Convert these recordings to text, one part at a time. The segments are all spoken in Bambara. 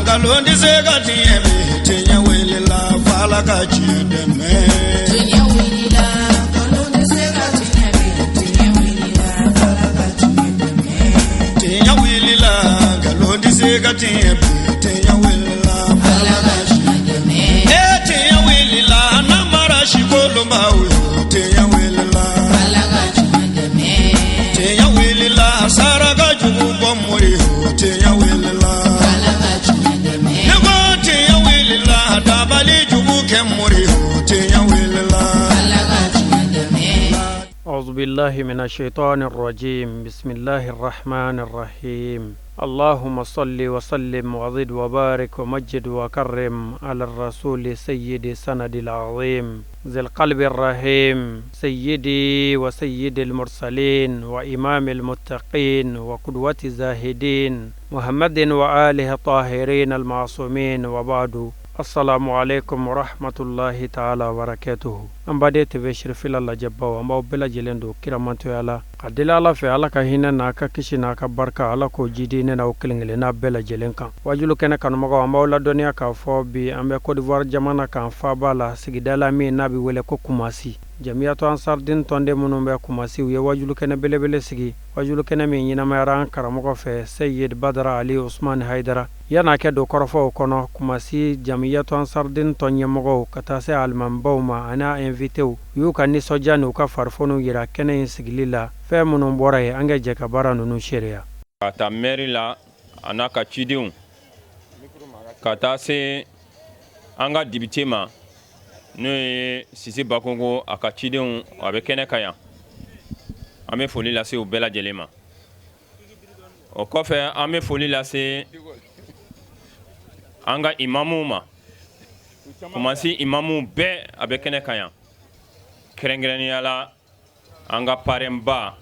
Nkalon tɛ se ka tiɲɛ bi, tiɲɛ wulila f'Ala ka tiɲɛ dɛmɛ. Tiɲɛ wulila, nkalon tɛ se ka tiɲɛ bi, tiɲɛ wulila f'Ala ka tiɲɛ dɛmɛ. Tiɲɛ wulila, nkalon tɛ se ka tiɲɛ bi, tiɲɛ wulila Ala ka tiɲɛ dɛmɛ. E tiɲɛ wulila, namara si kolonbaw yo, tiɲɛ wulila. Ala ka tiɲɛ dɛmɛ. Tiɲɛ wulila, saraka jugu bɔ mori yo, tiɲɛ wulila. Ala ka tiɲɛ dɛmɛ. Ne ko tiɲɛ wulila, dabali jugu kɛ mori yo, tiɲɛ wulila. Ala ka tiɲɛ dɛmɛ. أعوذ بالله من الشيطان الرجيم. بسم الله الرحمن الرحيم. اللهم صل وسلم وزد وبارك ومجد وكرم على الرسول سيد سند العظيم ذي القلب الرحيم، سيدي وسيد المرسلين وإمام المتقين وقدوة الزاهدين، محمد وآله الطاهرين المعصومين، وبعد، السلام عليكم ورحمة الله تعالى وبركاته. An baden TV Sirifila lajɛbaw, an b'aw bɛɛ lajɛlen don kiramantoya la ka deli Ala fɛ, Ala ka hinɛ n'a ka kisi n'a ka barika, Ala k'o jidi ne n'aw kelen kelenna bɛɛ lajɛlen kan. Wajulu kɛnɛ kanumɔgɔw, an b'aw ladɔnniya k'a fɔ bi an bɛ Côte d'Ivoire jamana kan, faaba la, sigida la min n'a bɛ wele ko Kumasi. Jamiyatu Ansardin tɔnden minnu bɛ Kumasi, u ye wajulu kɛnɛ belebele sigi, wajulu kɛnɛ min ɲɛnamayara an karamɔgɔ fɛ, Seyid Badara Ali Usman Hayidara. Yan'a kɛ don kɔrɔfɔw kɔnɔ, Kumasi Jamiyatu Ansardin tɔn ɲɛmɔgɔw ka taa se alimamibaw ma ani a invitéw, u y'u ka nisɔndiya n'u ka farifoniw yira kɛnɛ in sigili la. Fɛn minnu bɔra yen, an ka jɛ ka baara ninnu seereya. Ka taa mɛri la a n'a ka cidenw, ka taa se an ka député ma, n'o ye Sisi Bakongo, a ka cidenw, a bɛ kɛnɛ kan yan. An bɛ foli lase u bɛɛ lajɛlen ma. O kɔfɛ, an bɛ foli lase an ka imamuw ma. Kumasi imamuw bɛɛ, a bɛ kɛnɛ kan yan. Kɛrɛnkɛrɛnnenya la, an ka parrain ba,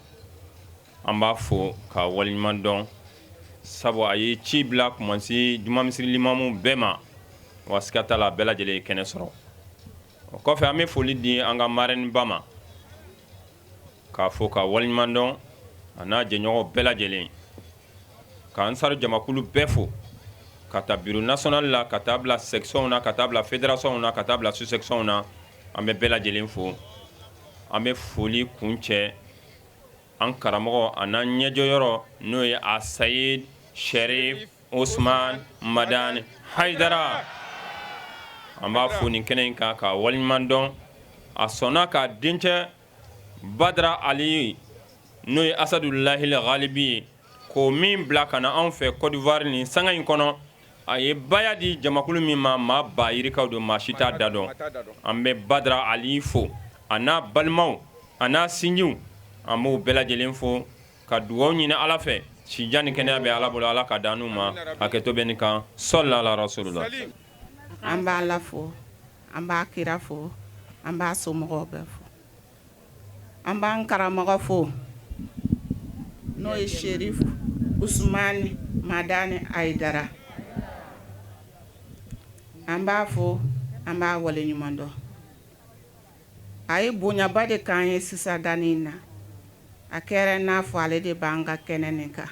an b'a fo ka waleɲuman dɔn, sabu a ye ci bila Kumasi juma misiri limamu bɛɛ ma. Wa siga t'a la, bɛɛ lajɛlen ye kɛnɛ sɔrɔ. O kɔfɛ, an bɛ foli di an ka marraine ba ma, k'a fo ka waleɲuman dɔn, a n'a jɛɲɔgɔn bɛɛ lajɛlen, k'an sari jamakulu bɛɛ fo, ka taa bureau national la, ka taa bila section na, ka taa bila fédération na, ka taa bila sous section na. An bɛ bɛɛ lajɛlen fo. An bɛ foli kun cɛ an karamɔgɔ a n'an ɲɛjɔyɔrɔ, n'o ye a Sayid Sherif Osman Madani Hayidara. An b'a fo nin kɛnɛ in kan ka waleɲuman dɔn. A sɔnna ka dencɛ Badara Ali, n'o ye Asadulahil Galibi ye, k'o min bila ka na anw fɛ Côte d'Ivoire nin sanga in kɔnɔ. A ye baya di jamakulu min ma, maa ba yirikaw don, maa si t'a da dɔn. An bɛ Badara Ali fo, a n'a balimaw, a n'a sinjiw, an b'o bɛɛ lajɛlen fo ka dugawu ɲini Ala fɛ. Sijan ni kɛnɛya bɛ Ala bolo, Ala ka dan n'u ma. Hakɛto bɛ nin kan. Sɔli ala rasulula. An b'a la fo, an b'a kira fo, an b'a somɔgɔw bɛɛ fo, an b'an karamɔgɔ fo, n'o ye Sherif Usumani Madani Ayidara. An b'a fo, an b'a waleɲuman dɔn. A ye bonyaba de k'an ye sisan danni na. A kɛra n'a fɔ ale de b'an ka kɛnɛ nin kan.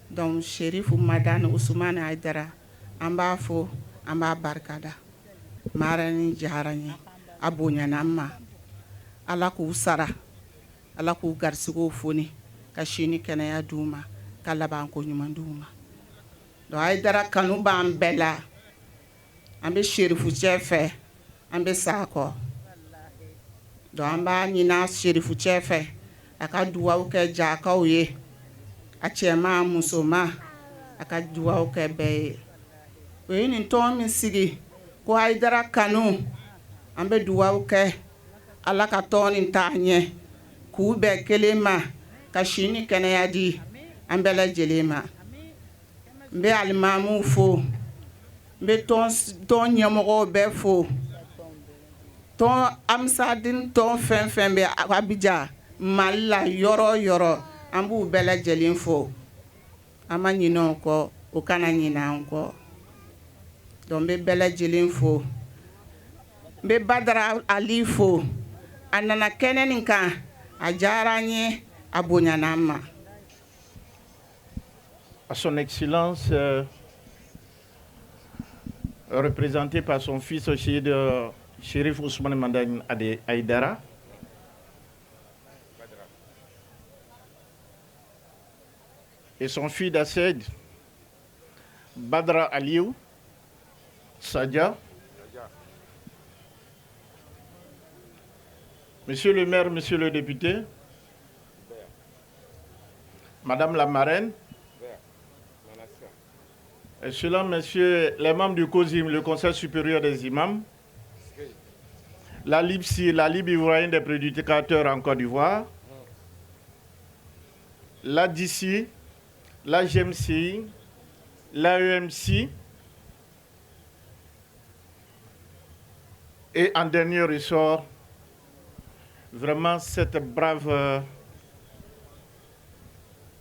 Donc Sherif Madani Usumani Ayidara, an b'a fo, an b'a barikada. Marraine diyara n ye, a bonyana n ma. Ala k'u sara, Ala k'u garisigɛw foni, ka si ni kɛnɛya d'u ma, ka labanko ɲuman d'u ma. Donc Ayidara kanu b'an bɛɛ la. An bɛ Serifu cɛ fɛ, an bɛ sa a kɔ. Donc an b'a ɲini Serifu cɛ fɛ, a ka dugawu kɛ jakaw ye, a cɛman, musoman, a ka dugawu kɛ bɛɛ ye. O ye nin tɔn min sigi ko Ayidara kanu, an bɛ dugawu kɛ, Ala ka tɔn nin taa ɲɛ, k'u bɛɛ kelen ma, ka si ni kɛnɛya di an bɛɛ lajɛlen ma. N bɛ alimamuw fo, n bɛ tɔn ɲɛmɔgɔw bɛɛ fo, tɔn Amisadini tɔn fɛn fɛn bɛ Abijan, Mali la, yɔrɔ o yɔrɔ, an b'u bɛɛ lajɛlen fo. An ma ɲinɛ o kɔ, o kana ɲinɛ an kɔ. Donc n bɛ bɛɛ lajɛlen fo. N bɛ Badara Ali fo, a nana kɛnɛ nin kan, a diyara an ye, a bonyana an ma. À son Excellence Représenté par son fils Seyid Chérif Ousmane Madani Haïdara. Et son fils d'Assed, Badra Aliou Sadia. Monsieur le maire, monsieur le député, Madame la marraine, et cela, messieurs les membres du COSIM, le Conseil supérieur des imams, la LIBSI, la Ligue ivoirienne des prédicateurs en Côte d'Ivoire, l'ADC, l'AGMCI, l'AEMC, et en dernier ressort, vraiment cette brave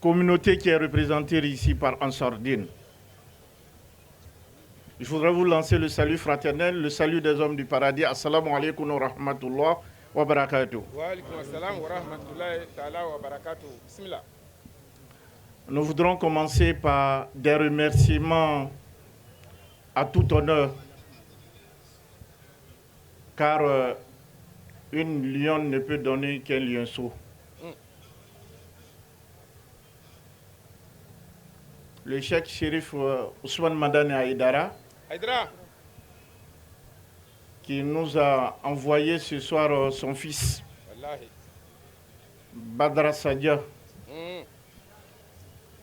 communauté qui est représentée ici par Ansar Dine. Je voudrais vous lancer le salut fraternel, le salut des hommes du paradis. Assalamu alaikum wa rahmatullah wa barakatuh. Wa alaikum assalam wa rahmatullahi ta'ala wa barakatuh. Bismillah. Nous voudrons commencer par des remerciements à tout honneur, car une lionne ne peut donner qu'un lionceau. Le cheikh Chérif Ousmane Madani Haïdara, qui nous a envoyé ce soir son fils, Badra Sadia,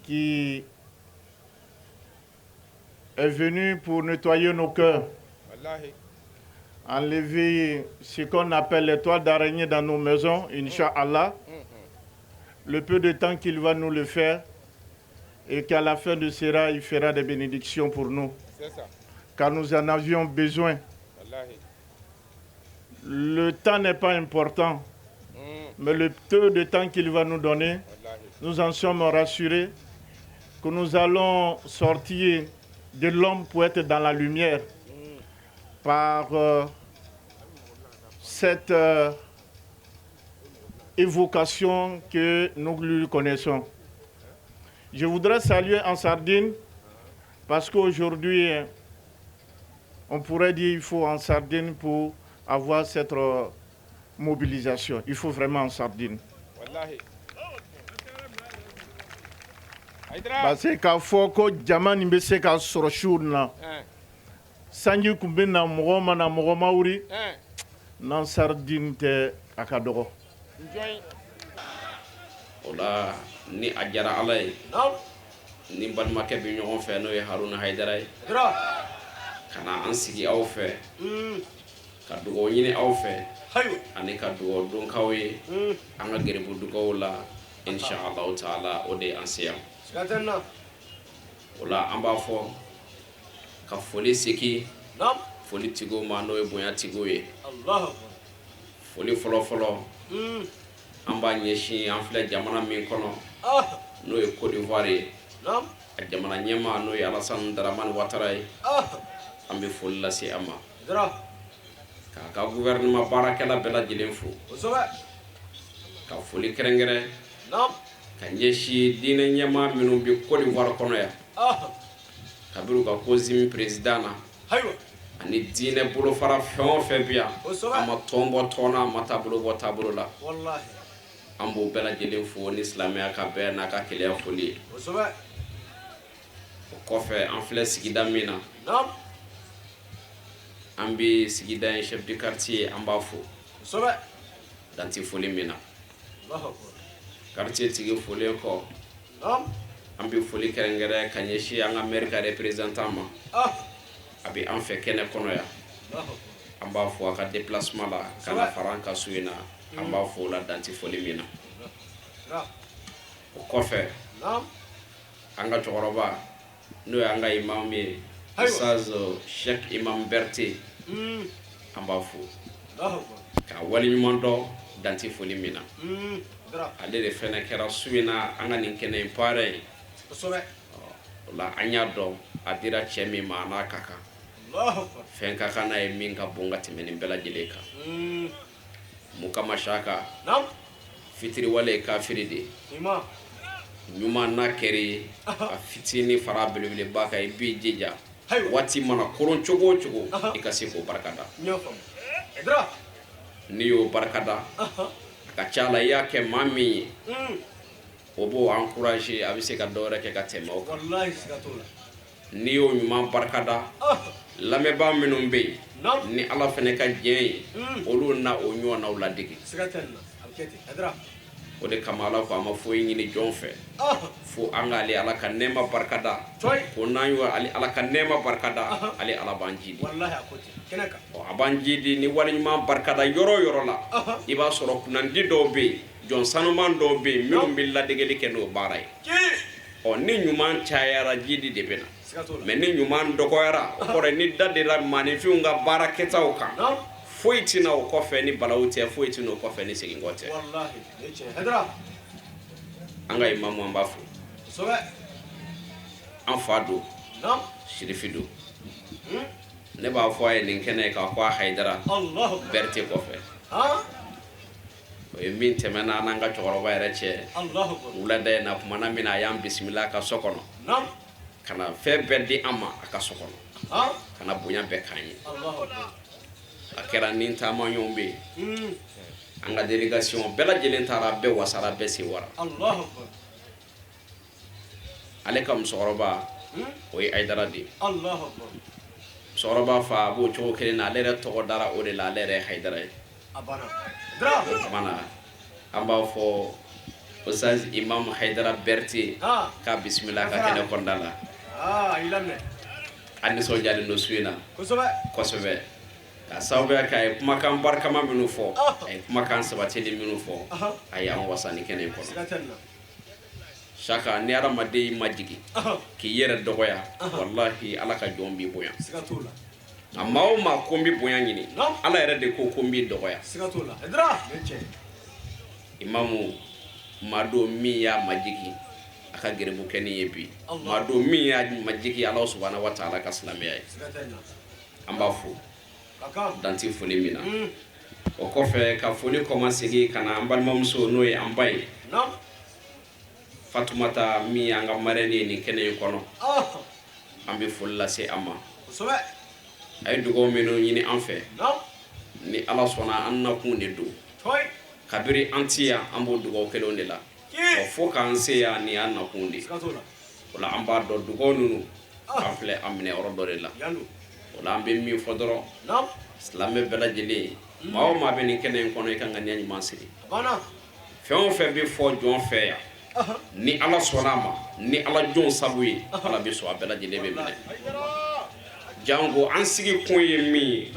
qui est venu pour nettoyer nos cœurs, enlever ce qu'on appelle les toiles d'araignée dans nos maisons, Inch'Allah. Le peu de temps qu'il va nous le faire, et qu'à la fin de cela, il fera des bénédictions pour nous. Car nous en avions besoin. Le temps n'est pas important, mais le peu de temps qu'il va nous donner, nous en sommes rassurés que nous allons sortir de l'homme pour être dans la lumière par cette évocation que nous lui connaissons. Je voudrais saluer Ansar Dine parce qu'aujourd'hui, on pourrait dire qu'il faut Ansar Dine pour avoir cette mobilisation. Il faut vraiment Ansar Dine. Parce que k'a fɔ ko jama nin bɛ se ka sɔrɔ su na, sanji tun bɛ na, mɔgɔ ma na, mɔgɔ ma wuli, n'Ansar Dine tɛ, a ka dɔgɔ. O la, ni a diyara Ala ye, ni balimakɛ bɛ ɲɔgɔn fɛ, n'o ye Haruna Hayidara ye, ka na an sigi aw fɛ ka dugawu ɲini aw fɛ ani ka dugawu donkaw ye an ka geribu dugaw la, inshallah taala, o de ye an se yan. O la, an b'a fɔ ka foli seki foli tigiw ma, n'o ye bonya tigiw ye. Foli fɔlɔ-fɔlɔ, an b'a ɲɛsin an filɛ jamana min kɔnɔ, n'o ye Côte d'Ivoire ye, a jamana ɲɛmaa, n'o ye Alassane Dramane Ouattara ye, an bɛ foli lase a ma, k'a ka gouvernement baarakɛla bɛɛ lajɛlen fo, ka foli kɛrɛnkɛrɛn ka ɲɛsin diinɛ ɲɛmaa minnu bɛ Côte d'Ivoire kɔnɔ yan, kabini u ka COSIM président na ani diinɛ bolofara fɛn o fɛn bi yan, a ma tɔn bɔ tɔn na, a ma taabolo bɔ taabolo la, an b'o bɛɛ lajɛlen fo ni silamɛya ka bɛɛ n'a ka keleya foli ye. O kɔfɛ, an filɛ sigida min na, an bɛ sigida in chef de quartier, an b'a fo dante foli min na. Quartier tigi folen kɔ, an bɛ foli kɛrɛnkɛrɛn ka ɲɛsin an ka maire ka représentant ma, a bɛ an fɛ kɛnɛ kɔnɔ yan. An b'a fo a ka déplacement la ka na fara an ka su in na. An b'a fo o la dante foli min na. O kɔfɛ, an ka cɛkɔrɔba, n'o ye an ka imam ye, Ustaz Cheikh Imam Berté, an b'a fo k'a waleɲuman dɔn dante foli min na. Ale de fɛnɛ kɛra su in na an ka nin kɛnɛ in parrain ye. O la, an y'a dɔn a dira cɛ min ma, a n'a ka kan, fɛn ka kan n'a ye min ka bon ka tɛmɛ nin bɛɛ lajɛlen kan. Mun kama? Saka fitiriwale ye kafiri de ye. Ɲuman n'a kɛra ye, a fitinin fara belebeleba kan, i b'i jija. Waati mana koron cogo o cogo, i ka se k'o barikada. N'i y'o barikada, a ka ca la i y'a kɛ maa min ye, o b'o encourager, a bɛ se ka dɔ wɛrɛ kɛ ka tɛmɛ o kan. N'i y'o ɲuman barikada, lamɛnbaa minnu bɛ yen ni Ala fana ka diɲɛ ye, olu na o ɲɔgɔnnaw ladege. O de kama Ala ko an ma foyi ɲini jɔn fɛ fo an k'ale Ala ka nɛɛma barikada. Ko n'an y'o ale Ala ka nɛɛma barikada, ale Ala b'an jidi. A b'an jidi ni waleɲuman barikada yɔrɔ o yɔrɔ la. I b'a sɔrɔ kunnandi dɔw bɛ yen, jɔn sanuman dɔw bɛ yen minnu bɛ ladegeli kɛ n'o baara ye. Ɔ ni ɲuman cayara, jidi de bɛ na. Mais ni ɲuman dɔgɔyara, o kɔrɔ ni da de la maaninfinw ka baara kɛtaw kan, foyi tɛna o kɔfɛ ni balawu tɛ, foyi tɛna o kɔfɛ ni seginkɔ tɛ. An ka imamu, an b'a fo, an fa don, sirifi don. Ne b'a fɔ a ye nin kɛnɛ k'a ko a Hayidara Berete kɔfɛ, o ye min tɛmɛna an n'an ka cɛkɔrɔba yɛrɛ cɛ wulada in na. Kumana min na a y'an bisimila a ka so kɔnɔ, ka na fɛn bɛɛ di an ma a ka so kɔnɔ, ka na bonya bɛɛ k'an ye. A kɛra ni taamaɲɔgɔn bɛ yen, an ka délégation bɛɛ lajɛlen taara, bɛɛ wasara, bɛɛ sewara. Ale ka musokɔrɔba, o ye Hayidara de ye. Musokɔrɔba fa a b'o cogo kelen na, ale yɛrɛ tɔgɔ dara o de la, ale yɛrɛ ye Hayidara ye. O tuma na an b'a fɔ Ustaz Imam Hayidara Berete k'a bisimila ka kɛnɛ kɔnɔna la. A nisɔndiyalen don su in na kosɛbɛ, ka sababuya kɛ a ye kumakan barikama minnu fɔ, a ye kumakan sabatili minnu fɔ, a ye an wasa ni kɛnɛ in kɔnɔ. Saka, ni hadamaden y'i majigin k'i yɛrɛ dɔgɔya, walahi Ala ka jɔn b'i bonya. Nka maa o maa ko n bɛ bonya ɲini, Ala yɛrɛ de ko ko n b'i dɔgɔya. Imamu maa don min y'a majigin a ka gɛrɛbukɛni ye bi, maa don min y'a majigin Ala subahana wa taala ka silamɛya ye. An b'a fo danti foli min na. O kɔfɛ, ka foli kɔmasegin ka na an balimamuso, n'o ye an ba ye, Fatumata, min y'an ka marraine ye nin kɛnɛ in kɔnɔ, an bɛ foli lase a ma. A ye dugawu minnu ɲini an fɛ, ni Ala sɔnna, an nakun de don. Kabiri an ti yan, an b'o dugawu kelenw de la. Ɔ fo k'an se yan, nin y'an nakun de ye. O la an b'a dɔn dugawu ninnu, an filɛ a minɛ yɔrɔ dɔ de la. O la an bɛ min fɔ dɔrɔn, silamɛ bɛɛ lajɛlen, maa o maa bɛ nin kɛnɛ in kɔnɔ, i kan ka ŋaniya ɲuman siri. Fɛn o fɛn bɛ fɔ jɔn fɛ yan, ni Ala sɔnna a ma, ni Ala jɔn sabu ye, Ala bɛ sɔn, a bɛɛ lajɛlen bɛ minɛ. Janko an sigi kun ye min ye,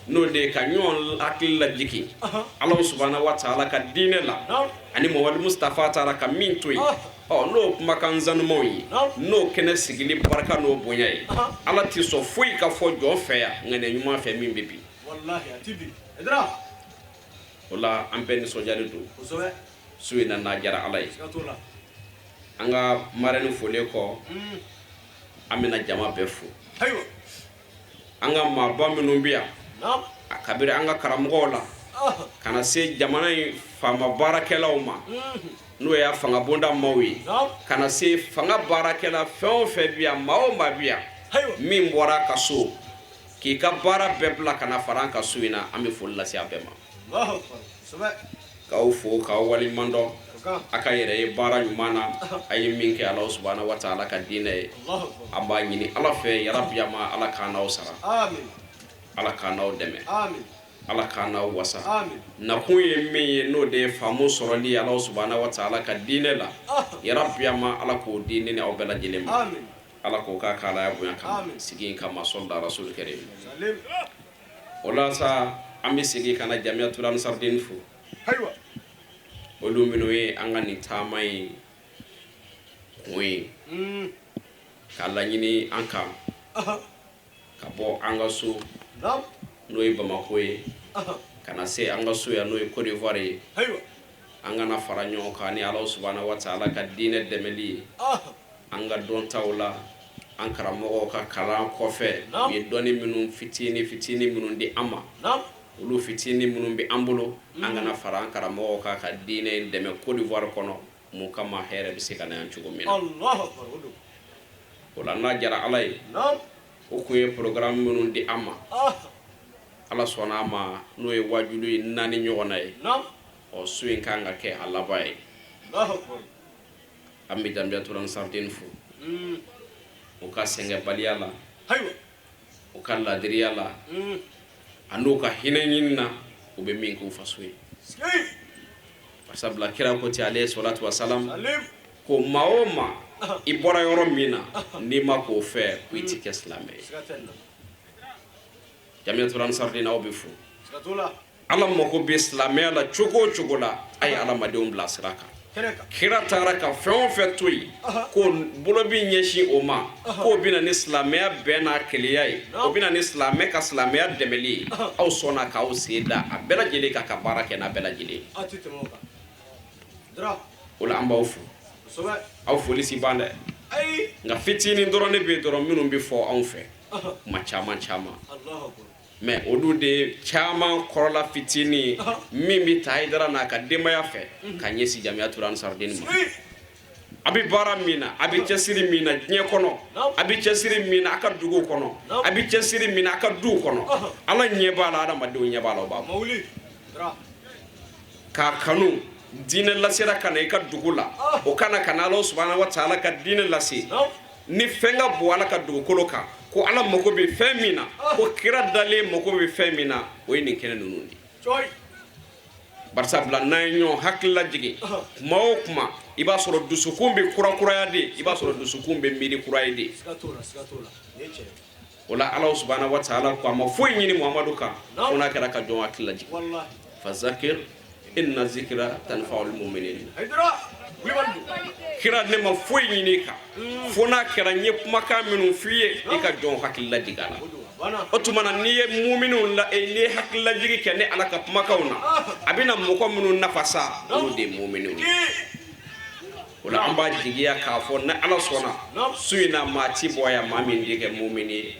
n'o de ye ka ɲɔgɔn hakili lajigin Ala subahana wa taala ka diinɛ la, ani Mamadu Mustafa taara ka min to yen, ɔ n'o kumakan sanumanw ye, n'o kɛnɛ sigili barika n'o bonya ye. Ala tɛ sɔn foyi ka fɔ jɔn fɛ yan ŋaniya ɲuman fɛ min bɛ bi. O la an bɛɛ nisɔndiyalen don su in na, n'a diyara Ala ye. An ka marraine folen kɔ, an bɛna jama bɛɛ fo, an ka maaba minnu bɛ yan, a kabiri an ka karamɔgɔw la ka na se jamana in faama baarakɛlaw ma, n'o y'a fanga bonda maaw ye, ka na se fanga baarakɛla fɛn o fɛn bɛ yan, maa o maa bɛ yan min bɔra a ka so k'i ka baara bɛɛ bila ka na fara an ka su in na, an bɛ foli lase a bɛɛ ma, k'aw fo, k'aw waleɲuman dɔn a ka yɛrɛ ye baara ɲuman na a ye min kɛ Ala subahana wa taala ka diinɛ ye. An b'a ɲini Ala fɛ, yarabiyama, Ala k'an n'aw sara, Ala k'an n'aw dɛmɛ, Ala k'an n'aw wasa. Nakun ye min ye, n'o de ye faamu sɔrɔli ye Ala subahana wa taala ka diinɛ la, yarabiyama, Ala k'o di ne ni aw bɛɛ lajɛlen ma. Ala k'o k'a k'Ala ya bonya kama, sigi in kama, sɔli rasul karim. O la sa, an bɛ segin ka na Jamiyatul Ansardini fo, olu minnu ye an ka nin taama in kun ye k'a laɲini an kan ka bɔ an ka so, n'o ye Bamakɔ ye, ka na se an ka so yan, n'o ye Côte d'Ivoire ye, an kana fara ɲɔgɔn kan ni Ala subahana wa taala ka diinɛ dɛmɛli ye. An ka dɔntaw la, an karamɔgɔw ka kalan kɔfɛ, u ye dɔnni minnu fitinin fitinin minnu di an ma, olu fitinin minnu bɛ an bolo, an kana fara an karamɔgɔw kan ka diinɛ in dɛmɛ Côte d'Ivoire kɔnɔ. Mun kama? Hɛrɛ bɛ se ka na yan cogo min na. O la, n'a diyara Ala ye, O kun ye programme minnu di an ma, Ala sɔnna a ma, n'o ye wajulu ye 4 ɲɔgɔn na ye. Ɔ, su in kan ka kɛ a laban ye. An bɛ Jamiyatul Ansardine fo u ka sɛgɛnbaliya la, u ka ladiriya la, an'u ka hinɛ ɲini na, u bɛ min k'u faso ye. Sabula kira ko ten, alayhi salatu wasalam, ko maa o maa i bɔra yɔrɔ min na, n'i ma k'o fɛ, ko i ti kɛ silamɛ ye. Jamiyatul Ansardine, aw bɛ fo. Ala mako bɛ silamɛya la cogo o cogo la, a ye adamadenw bila sira kan. Kira taara ka fɛn o fɛn to yen, ko bolo bɛ ɲɛsin o ma, k'o bɛ na ni silamɛya bɛn n'a kelenya ye, o bɛ na ni silamɛ ka silamɛya dɛmɛli ye, aw sɔnna k'aw sen da a bɛɛ lajɛlen kan, ka baara kɛ n'a bɛɛ lajɛlen ye. O la, an b'aw fo. Aw foli si ban dɛ, nka fitinin dɔrɔn de bɛ yen dɔrɔn minnu bɛ fɔ anw fɛ kuma caman caman, mais olu de caman kɔrɔla fitinin min bɛ ta Hayidara n'a ka denbaya fɛ ka ɲɛsin Jamiyatul Ansardine ma. A bɛ baara min na, a bɛ cɛsiri min na diɲɛ kɔnɔ, a bɛ cɛsiri min na a ka dugu kɔnɔ, a bɛ cɛsiri min na a ka duw kɔnɔ, Ala ɲɛ b'a la, adamadenw ɲɛ b'a la, o b'a bɔ k'a kanu. Diinɛ lasera ka na i ka dugu la, o kana ka na Ala subahana wa taala ka diinɛ lase. Ni fɛn ka bon Ala ka dugukolo kan, ko Ala mago bɛ fɛn min na, ko kira dalen mago bɛ fɛn min na, o ye nin kɛnɛ ninnu de ye. Barisabula n'an ye ɲɔgɔn hakili lajigin kuma o kuma, i b'a sɔrɔ dusukun bɛ kurakuraya de, i b'a sɔrɔ dusukun bɛ miiri kura ye de. O la, Ala subahana wa taala ko a ma foyi ɲini Muhamadu kan fo n'a kɛra ka jɔn hakili lajigin. Fazakir inna zikra tanfa'ul mu'minin. Kira, ne ma foyi ɲini kan fo n'a kɛra n ye kumakan minnu f'i ye, i ka jɔn hakili lajigin a la. O tuma na, n'i ye muminw la, n'i ye hakili lajigin kɛ ne Ala ka kumakanw na, a bɛna mɔgɔ minnu nafa sa, olu de ye muminw ye. O la, an b'a jigiya k'a fɔ ni Ala sɔnna, su in na, maa ti bɔ yan maa min tɛ kɛ mumini ye.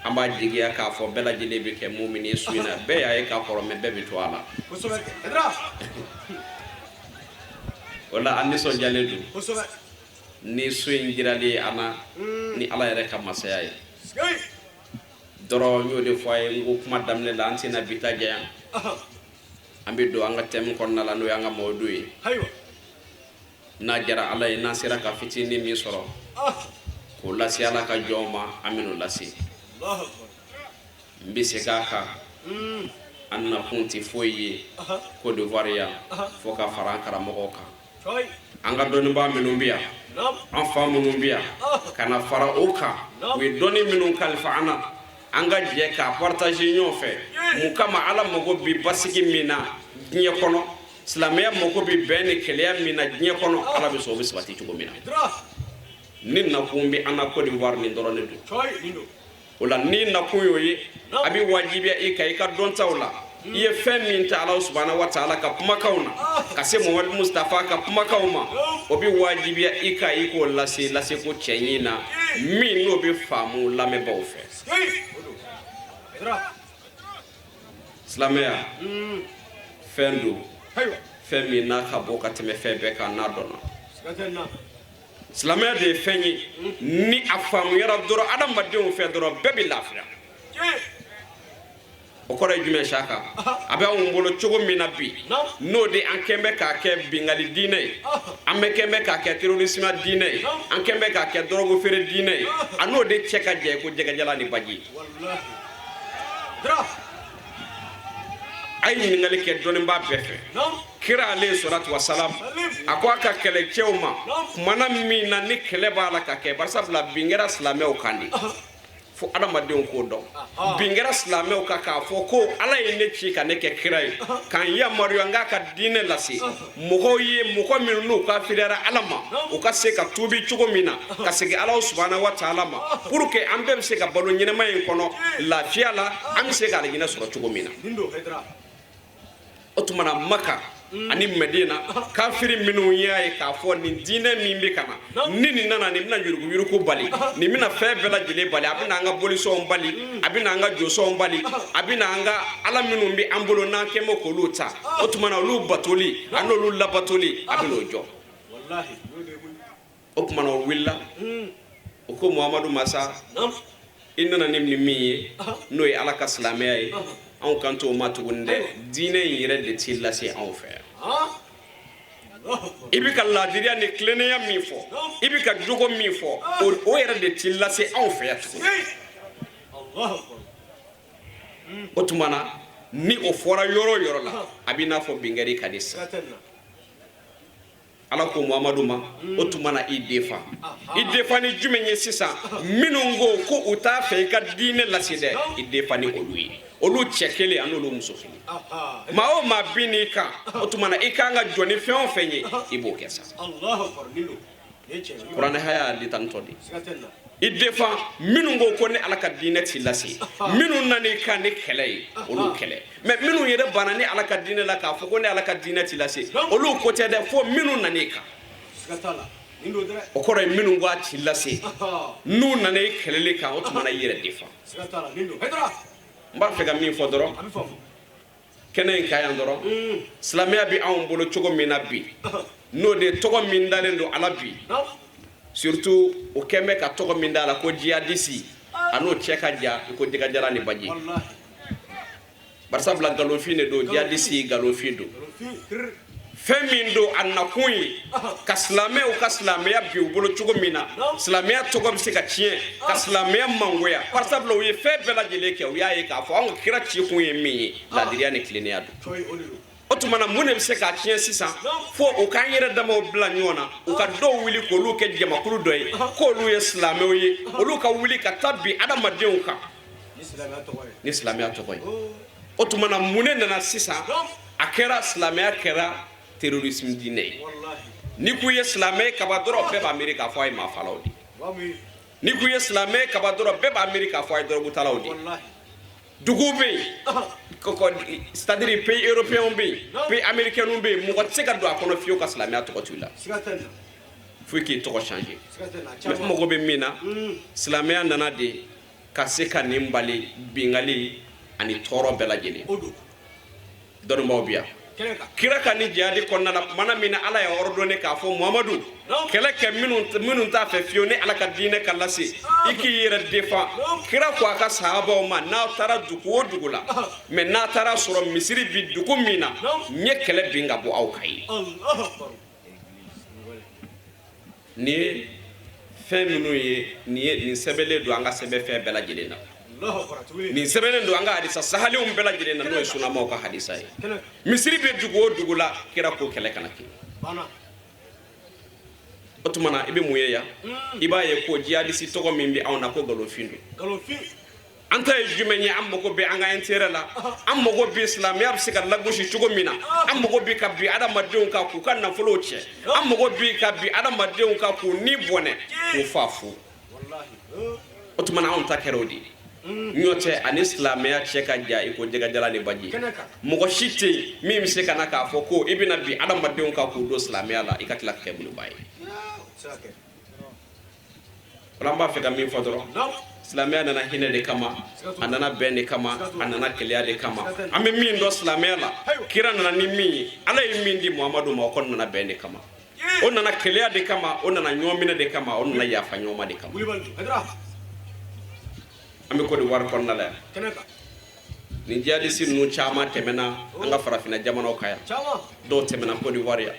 An b'a jigiya k'a fɔ bɛɛ lajɛlen bɛ kɛ mumini ye su in na. Bɛɛ y'a ye k'a kɔrɔ, mɛ bɛɛ bɛ to a la. O la, an nisɔndiyalen don ni so in jiralen ye an na ni Ala yɛrɛ ka masaya ye dɔrɔn. N y'o de fɔ a ye, n ko kuma daminɛ la, an tɛna bi ta janya, an bɛ don an ka thème kɔnɔna la, n'o y'an ka mawudu ye. N'a jara Ala ye, n'an sera ka fitinin min sɔrɔ k'o lase Ala ka jɔnw ma, an bɛn'o lase. N bɛ segin a kan, an nakun tɛ foyi ye Côte d'Ivoire yan fo ka fara an karamɔgɔw kan, an ka dɔnnibaa minnu bɛ yan, an fa minnu bɛ yan, ka na fara o kan. U ye dɔnni minnu kalifa an na, an ka jɛ k'a partager ɲɔgɔn fɛ. Mun kama? Ala mago bɛ basigi min na diɲɛ kɔnɔ, silamɛya mago bɛ bɛn ni kɛlɛya min na diɲɛ kɔnɔ, Ala bɛ sɔn o bɛ sabati cogo min na. Ni nakun bɛ an na Côte d'Ivoire, nin dɔrɔn de don. O la, ni nakun y'o ye, a bɛ wajibiya i kan, i ka dɔntaw la, i ye fɛn min ta Ala subahana wa taala ka kumakanw na ka se Muhamadu Mustafa ka kumakanw ma, o bɛ wajibiya i kan, i k'o lase laseko cɛɲi na min n'o bɛ faamu lamɛnbaaw fɛ. Silamɛya fɛn don, fɛn min n'a ka bɔ ka tɛmɛ fɛn bɛɛ kan n'a dɔnna. Silamɛya de ye fɛn ye, ni a faamuyara dɔrɔn adamadenw fɛ dɔrɔn, bɛɛ bɛ lafiya. O kɔrɔ ye jumɛn? Saka a bɛ anw bolo cogo min na bi, n'o de an kɛn bɛ k'a kɛ bingali diinɛ ye, an bɛ kɛn bɛ k'a kɛ terrorisme diinɛ ye, an kɛn bɛ k'a kɛ dɔrɔgu feere diinɛ ye, a n'o de cɛ ka jɛ ko jɛgɛjala ni baji. A ye ɲininkali kɛ dɔnnibaa bɛɛ fɛ. Kira alayhi salatu wasalam, a ko a ka kɛlɛcɛw ma kumana min na ni kɛlɛ b'a la ka kɛ, barisabula bin kɛra silamɛw kan de, fo adamadenw k'o dɔn, bin kɛra silamɛw kan k'a fɔ ko Ala ye ne ci ka ne kɛ kira ye, k'an yamaruya n k'a ka diinɛ lase mɔgɔw ye, mɔgɔ minnu n'u kafiriyara Ala ma, u ka se ka tuubi cogo min na ka segin Ala subahana wa taala ma, pour que an bɛɛ bɛ se ka balo ɲɛnɛma in kɔnɔ lafiya la, an bɛ se ka alijinɛ sɔrɔ cogo min na. O tuma na, Maka ani Mɛdina, kafiri minnu y'a ye k'a fɔ nin diinɛ min bɛ ka na, ni nin nana, nin bɛna yuruguyurugu bali, nin bɛna fɛn bɛɛ lajɛlen bali, a bɛna an ka bolisɔnw bali, a bɛna an ka josɔnw bali, a bɛna an ka ala minnu bɛ an bolo n'an kɛn bɛ k'olu ta, o tuma na olu batoli a n'olu labatoli, a bɛn'o jɔ. O tuma na, o wulila. O ko Muhamadu masa, i nana ni min ye, n'o ye Ala ka silamɛya ye, anw kan t'o ma tuguni dɛ. Diinɛ in yɛrɛ de t'i lase anw fɛ yan. I bɛ ka laadiriya ni tilennenya min fɔ, i bɛ ka jogo min fɔ, o yɛrɛ de t'i lase anw fɛ yan tuguni. O tuma na, ni o fɔra yɔrɔ o yɔrɔ la, a b'i n'a fɔ binkɛri ka di sa. Ala ko Muhamadu ma, o tuma na i defa, i defa ni jumɛn ye sisan? Minnu ko ko u t'a fɛ i ka diinɛ lase dɛ, i defa ni olu ye, olu cɛ kelen ani olu muso kelen. Maa o maa bin n'i kan, o tuma na i kan ka jɔ ni fɛn o fɛn ye, i b'o kɛ sa. Kuranɛ haya litantɔ de i defa minnu ko ko ne Ala ka diinɛ t'i lase, minnu nana i kan ni kɛlɛ ye, olu kɛlɛ. Mais minnu yɛrɛ banna ni Ala ka diinɛ la k'a fɔ ko ne Ala ka diinɛ t'i lase, olu ko tɛ dɛ, fo minnu nana i kan. O kɔrɔ ye minnu ko a t'i lase, n'u nana i kɛlɛli kan, o tuma na i yɛrɛ defa. N b'a fɛ ka min fɔ dɔrɔn kɛnɛ in kan yan dɔrɔn, silamɛya bɛ anw bolo cogo min na bi, n'o de tɔgɔ min dalen don a la bi, surtout o kɛn bɛ ka tɔgɔ min da a la ko jihadisi, a n'o cɛ ka jan i ko jɛgɛjalan ni baji. Barisabula nkalonfin de don, jihadisi nkalonfin don. Fɛn min don, a nakun ye ka silamɛw ka silamɛya bin u bolo cogo min na, silamɛya tɔgɔ bɛ se ka tiɲɛ, ka silamɛya mangoya. Barisabula u ye fɛn bɛɛ lajɛlen kɛ, u y'a ye k'a fɔ anw ka kira cikun ye min ye, laadiriya ni tilennenya don. O tuma na, mun de bɛ se k'a tiɲɛ sisan? Fo u k'an yɛrɛ damaw bila ɲɔgɔn na, u ka dɔw wuli k'olu kɛ jamakulu dɔ ye, k'olu ye silamɛw ye, olu ka wuli ka taa bin adamadenw kan ni silamɛya tɔgɔ ye. O tuma na, mun de nana sisan? A kɛra silamɛya kɛra terrorisme diinɛ ye. N'i ko i ye silamɛ ye kaba dɔrɔn, bɛɛ b'a miiri k'a fɔ a ye maafalaw de ye. N'i ko i ye silamɛ ye kaba dɔrɔn, bɛɛ b'a miiri k'a fɔ a ye dɔrɔgutalaw de ye. Duguw bɛ yen, c'est à dire pays européens bɛ yen, pays américains bɛ yen, mɔgɔ tɛ se ka don a kɔnɔ fiyewu ka silamɛya tɔgɔ to i la, fo k'i tɔgɔ changer. Mais n mago bɛ min na, silamɛya nana de ka se ka nin bali, bingali ani tɔɔrɔ bɛɛ lajɛlen. Dɔnnibaaw bi yan, kira ka ni jihadi kɔnɔna la, kumana min na Ala y'a ordonné k'a fɔ Muhamadu, kɛlɛ kɛ minnu t'a fɛ fiyewu ni Ala ka diinɛ ka lase, i k'i yɛrɛ defa. Kira ko a ka sahabaw ma, n'aw taara dugu o dugu la, mais n'a taara sɔrɔ misiri bi dugu min na, n ye kɛlɛ bin ka bɔ aw kan ye. Nin ye fɛn minnu ye, nin ye nin sɛbɛnlen don an ka sɛbɛnfɛn bɛɛ lajɛlen na, nin sɛbɛnnen don an ka hadisa sahalenw bɛɛ lajɛlen na, n'o ye sunamaw ka hadisa ye. Misiri bɛ dugu o dugu la, kira ko kɛlɛ kana kɛ. O tuma na, i bɛ mun ye yan? I b'a ye ko jihadisi tɔgɔ min bɛ anw na, ko nkalonfin don. An ta ye jumɛn ye? An mago bɛ an ka intérêt la, an mago bɛ silamɛya bɛ se ka lagosi cogo min na, an mago bɛ ka bin adamadenw kan k'u ka nafolow cɛ, an mago bɛ ka bin adamadenw kan k'u ni bɔnɛ, k'u fa fu. O tuma na, anw ta kɛra o de ye. Ɲɔ tɛ ani silamɛya cɛ ka jan i ko jɛgɛjalan ni baji. Mɔgɔ si tɛ yen min bɛ se ka na k'a fɔ ko i bɛna bin adamadenw kan k'u don silamɛya la, i ka tila ka kɛ boloba ye. Wala an b'a fɛ ka min fɔ dɔrɔn, silamɛya nana hinɛ de kama, a nana bɛn de kama, a nana kelenya de kama. An bɛ min dɔn silamɛya la, kira nana ni min ye, Ala ye min di Muhamadu ma, o kɔni nana bɛn de kama, o nana kelenya de kama, o nana ɲɔgɔn minɛ de kama, o nana yafa ɲɔgɔn ma de kama. An bɛ Côte d'Ivoire kɔnɔna la yan, nin jihadisi ninnu caman tɛmɛna an ka farafinna jamanaw kan yan. Dɔw tɛmɛna Côte d'Ivoire yan,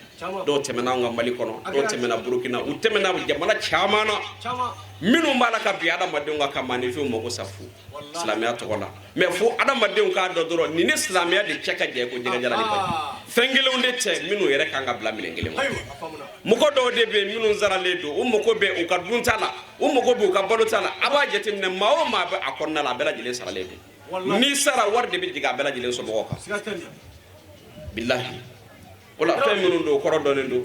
dɔw tɛmɛna an ka Mali kɔnɔ, dɔw tɛmɛna Burukina, u tɛmɛna jamana caman na. Minnu b'a la ka bin adamadenw kan ka maaninfinw mago sa fu silamɛya tɔgɔ la, mais fo adamadenw k'a dɔn dɔrɔn, nin ni silamɛya de cɛ ka jan ko jɛgɛjalan ni baji. Fɛn kelenw de tɛ minnu yɛrɛ kan ka bila minɛn kelen kɔnɔ. Mɔgɔ dɔw de bɛ yen minnu saralen don, u mago bɛ u ka dunta la, u mago bɛ u ka balota la. A b'a jateminɛ, maa o maa bɛ a kɔnɔna la, a bɛɛ lajɛlen saralen don. N'i sara, wari de bɛ jigin a bɛɛ lajɛlen somɔgɔw kan, bilahi. O la, fɛn minnu don, kɔrɔ dɔnnen don,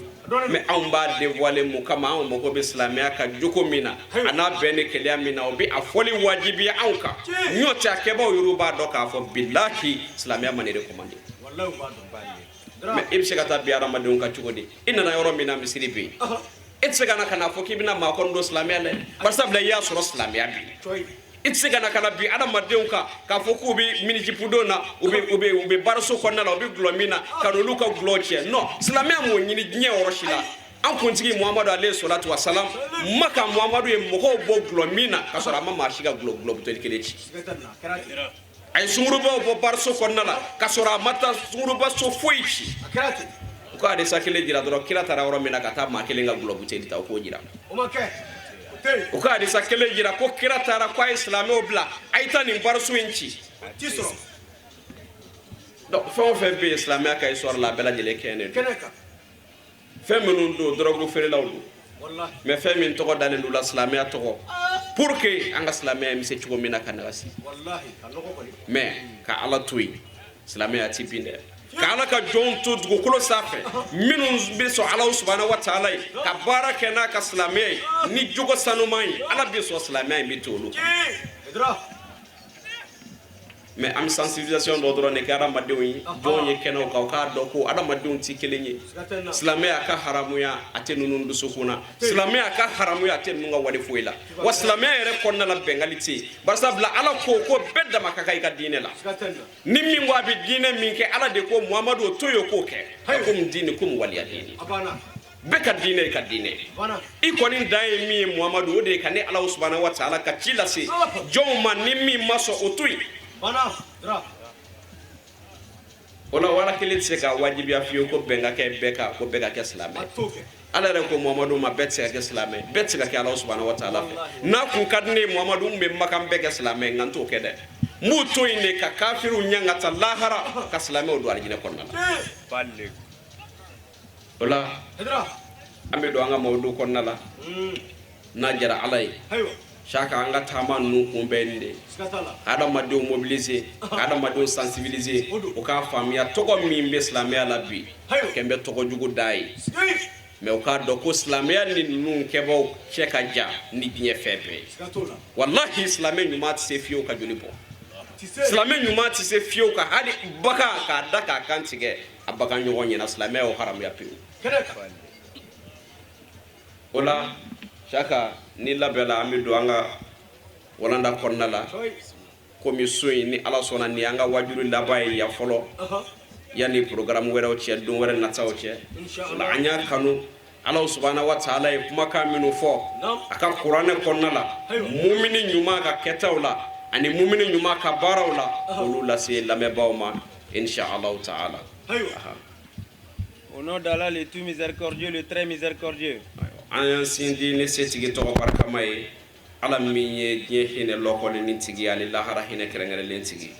mais anw b'a dévoiler mun kama? Anw mago bɛ silamɛya ka jogo min na, a n'a bɛn ni kelenya min na, o bɛ a fɔli wajibiya anw kan. Ɲɔ tɛ, a kɛbaaw yɛrɛ b'a dɔn k'a fɔ bilahi silamɛya ma nin recommander. Mais i bɛ se ka taa bi adamadenw kan cogo di? I nana yɔrɔ min na, misiri bɛ yen, e tɛ se ka na ka na fɔ k'i bɛna maa kɔni don silamɛya la, barisabula i y'a sɔrɔ silamɛya bɛ yen. I tɛ se ka na ka na bin adamadenw kan k'a fɔ k'u bɛ mini-jupe don na, u bɛ bariso kɔnɔna la, u bɛ gulɔ min na, ka n'olu ka gulɔ tiɲɛ. Non, silamɛya m'o ɲini diɲɛ yɔrɔ si la. An kuntigi Muhamadu alayhi salatu wa salam, Maka Muhamadu ye mɔgɔw bɔ gulɔ min na, ka sɔrɔ a ma maa si ka gulɔ buteli kelen ci. A ye sungurubaw bɔ bariso kɔnɔna la, ka sɔrɔ a ma taa sungurubaso foyi ci. U ka hadisa kelen jira dɔrɔn, kira taara yɔrɔ min na ka taa maa kelen ka gulɔ buteli ta, o k'o jira. U ka hadisa kelen jira ko kira taara ko a ye silamɛw bila, a ye taa nin bariso in ci. Donc fɛn o fɛn bɛ yen silamɛya ka histoire la, a bɛɛ lajɛlen kɛɲɛnen don. Fɛn minnu don, dɔrɔgu feerelaw don, mais fɛn min tɔgɔ dalen don la, silamɛya tɔgɔ, pour que an ka silamɛya bɛ se cogo min na ka nagasi. Mais ka Ala to yen, silamɛya ti bin dɛ. Ka Ala ka jɔnw to dugukolo sanfɛ minnu bɛ sɔn Ala subahana wa taala ye, ka baara kɛ n'a ka silamɛya ye ni jogo sanuman ye, Ala bɛ sɔn, silamɛya in bɛ to olu kan. Mais an bɛ sensibilisation dɔ dɔrɔn de kɛ adamadenw ye, jɔnw ye kɛnɛw kan, u k'a dɔn ko adamadenw tɛ kelen ye. Silamɛya ka haramuya a tɛ ninnu dusukun na, silamɛya ka haramuya a tɛ ninnu ka wale foyi la. Wa silamɛya yɛrɛ kɔnɔna la, bɛngali tɛ yen, barisabula Ala ko ko bɛɛ dama ka kan i ka diinɛ la. Ni min ko a bɛ diinɛ min kɛ, Ala de ko Muhamadu o to yen, o k'o kɛ komi diinɛ, komi waliya diinɛ. Bɛɛ ka diinɛ i ka diinɛ, i kɔni dan ye min ye Muhamadu, o de ye ka ne Ala subahana wa taala ka ci lase jɔnw ma. Ni min ma sɔn, o to yen. O la, wala kelen tɛ se ka wajibiya fiyewu ko bɛn ka kɛ bɛɛ kan, ko bɛɛ ka kɛ silamɛ. Ala yɛrɛ ko Muhamadu ma, bɛɛ tɛ se ka kɛ silamɛ, bɛɛ tɛ se ka kɛ Ala subahana wa taala fɛ. N'a kun ka di ne ye Muhamadu, n bɛ Makan bɛɛ kɛ silamɛ, nka n t'o kɛ dɛ. N b'u to yen de ka kafiriw ɲangata lahara, ka silamɛw don alijinɛ kɔnɔna la. O la, an bɛ don an ka mawudu kɔnɔna la n'a jara Ala ye. Saka, an ka taama ninnu kun bɛɛ nin de ye: ka adamadenw mobiliser, ka adamadenw sensibiliser, u k'a faamuya tɔgɔ min bɛ silamɛya la bi, a kɛn bɛ tɔgɔ jugu da ye, mais u k'a dɔn ko silamɛya ni ninnu kɛbaw cɛ ka jan ni diɲɛ fɛn bɛɛ ye. Walahi, silamɛ ɲuman tɛ se fiyewu ka joli bɔ, silamɛ ɲuman tɛ se fiyewu ka hali bagan k'a da k'a kan tigɛ a bagan ɲɔgɔn ɲɛna. Silamɛya y'o haramuya pewu. O la, Saka, ni labɛnla, an bɛ don an ka walanda kɔnɔna la. Komi so in, ni Ala sɔnna, ni an ka wajulu laban ye yan fɔlɔ, yanni programme wɛrɛw cɛ, don wɛrɛ nataw cɛ. O la, an y'a kanu, Ala subahana wa taala ye kumakan minnu fɔ a ka kuranɛ kɔnɔna la, mumini ɲuman ka kɛtaw la ani mumini ɲuman ka baaraw la, olu lase lamɛnbaaw ma, insha Allahu taala. Au nom d'Allah, le tout miséricordieux, le très miséricordieux. An y'an sindi ni setigi tɔgɔ barikama ye, Ala min ye diɲɛ hinɛ lɔkɔlen tigi ani lahara hinɛ kɛrɛnkɛrɛnlen tigi.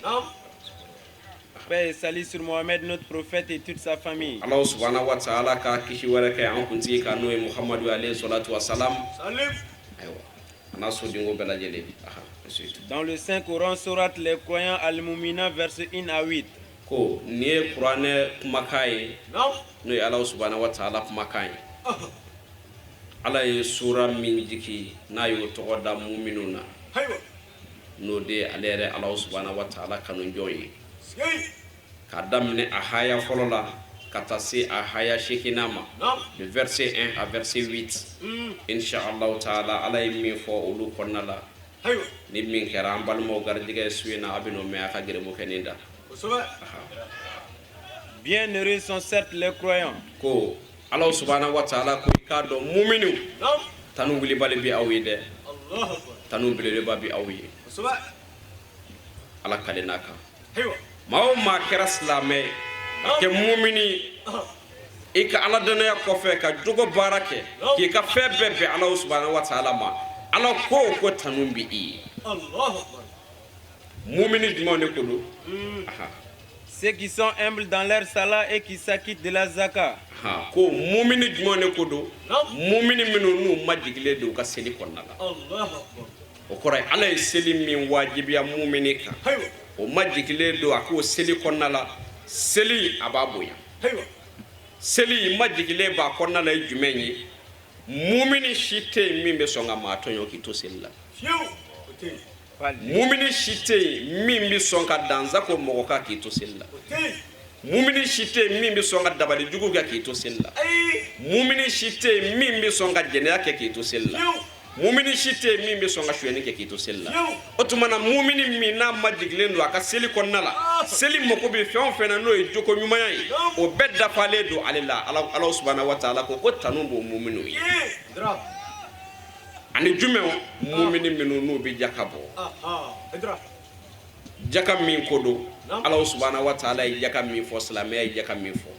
Paix et salut sur Mohamed, notre prophète, et toute sa famille. Ala subahana wa taala ka kisi wɛrɛ kɛ an kuntigi kan, n'o ye Muhamadu alayhi salatu wa salam. Ayiwa, a n'a sodenko bɛɛ lajɛlen. Aha, ensuite. Dans le Saint-Coran, sourate les croyants Al-Moumina, versets 1 à 8. Ko nin ye kuranɛ kumakan ye, n'o ye Ala subahana wa taala kumakan ye. Ala ye sura min jigi, n'a y'o tɔgɔ da muminu na, n'o de ye ale yɛrɛ Ala subahana wa taala kanujɔn ye, k'a daminɛ a haya fɔlɔ la ka taa se a haya seeginnan ma, de verset 1 à verset 8, insha Allahu taala. Ala ye min fɔ olu kɔnɔna la, ni min kɛra an balimaw garijɛgɛ ye su in na, a bɛ n'o mɛn a ka gɛrɛbu kɛ nin da. Bienheureux sont certes les croyants. Ko Ala subahana wa taala ko i k'a dɔn, muminiw, tanu wulibali bɛ aw ye dɛ, tanu belebeleba bɛ aw ye. Ala kale n'a kan, maa o maa kɛra silamɛ ye ka kɛ mumini, i ka Ala danaya kɔfɛ ka jogo baara kɛ, k'i ka fɛn bɛɛ bɛn Ala subahana wa taala ma, Ala ko tanu bɛ i ye. Mumini jumɛnw de ko don? Aha. Ceux qui sont humbles dans leur salat et qui s'acquittent de la zakat. Ha, ko mumini jumɛnw de ko don? Mumini minnu n'u majigilen don u ka seli kɔnɔna la. O kɔrɔ ye, Ala ye seli min wajibiya mumini kan, o majigilen don a k'o seli kɔnɔna la. Seli, a b'a bonya. Seli majigilen b'a kɔnɔna la ye jumɛn ye? Mumini si tɛ yen min bɛ sɔn ka maa tɔɲɔ k'i to seli la. Mumini si tɛ yen min bɛ sɔn ka dansa ko mɔgɔ kan k'i to seli la. Mumini si tɛ yen min bɛ sɔn ka dabali jugu kɛ k'i to seli la. Mumini si tɛ yen min bɛ sɔn ka jɛnɛya kɛ k'i to seli la. Mumini si tɛ yen min bɛ sɔn ka sonyɛni kɛ k'i to seli la. O tuma na, mumini min n'a majigilen don a ka seli kɔnɔna la, seli mako bɛ fɛn o fɛn na, n'o ye joko ɲumanya ye, o bɛɛ dafalen don ale la. Ala subahana wa taala ko tanu b'o muminiw ye. Ani jumɛn? Mumini minnu n'u bɛ jaka bɔ, jaka min ko don, Ala subahana wa taala ye jaka min fɔ, silamɛya ye jaka min fɔ,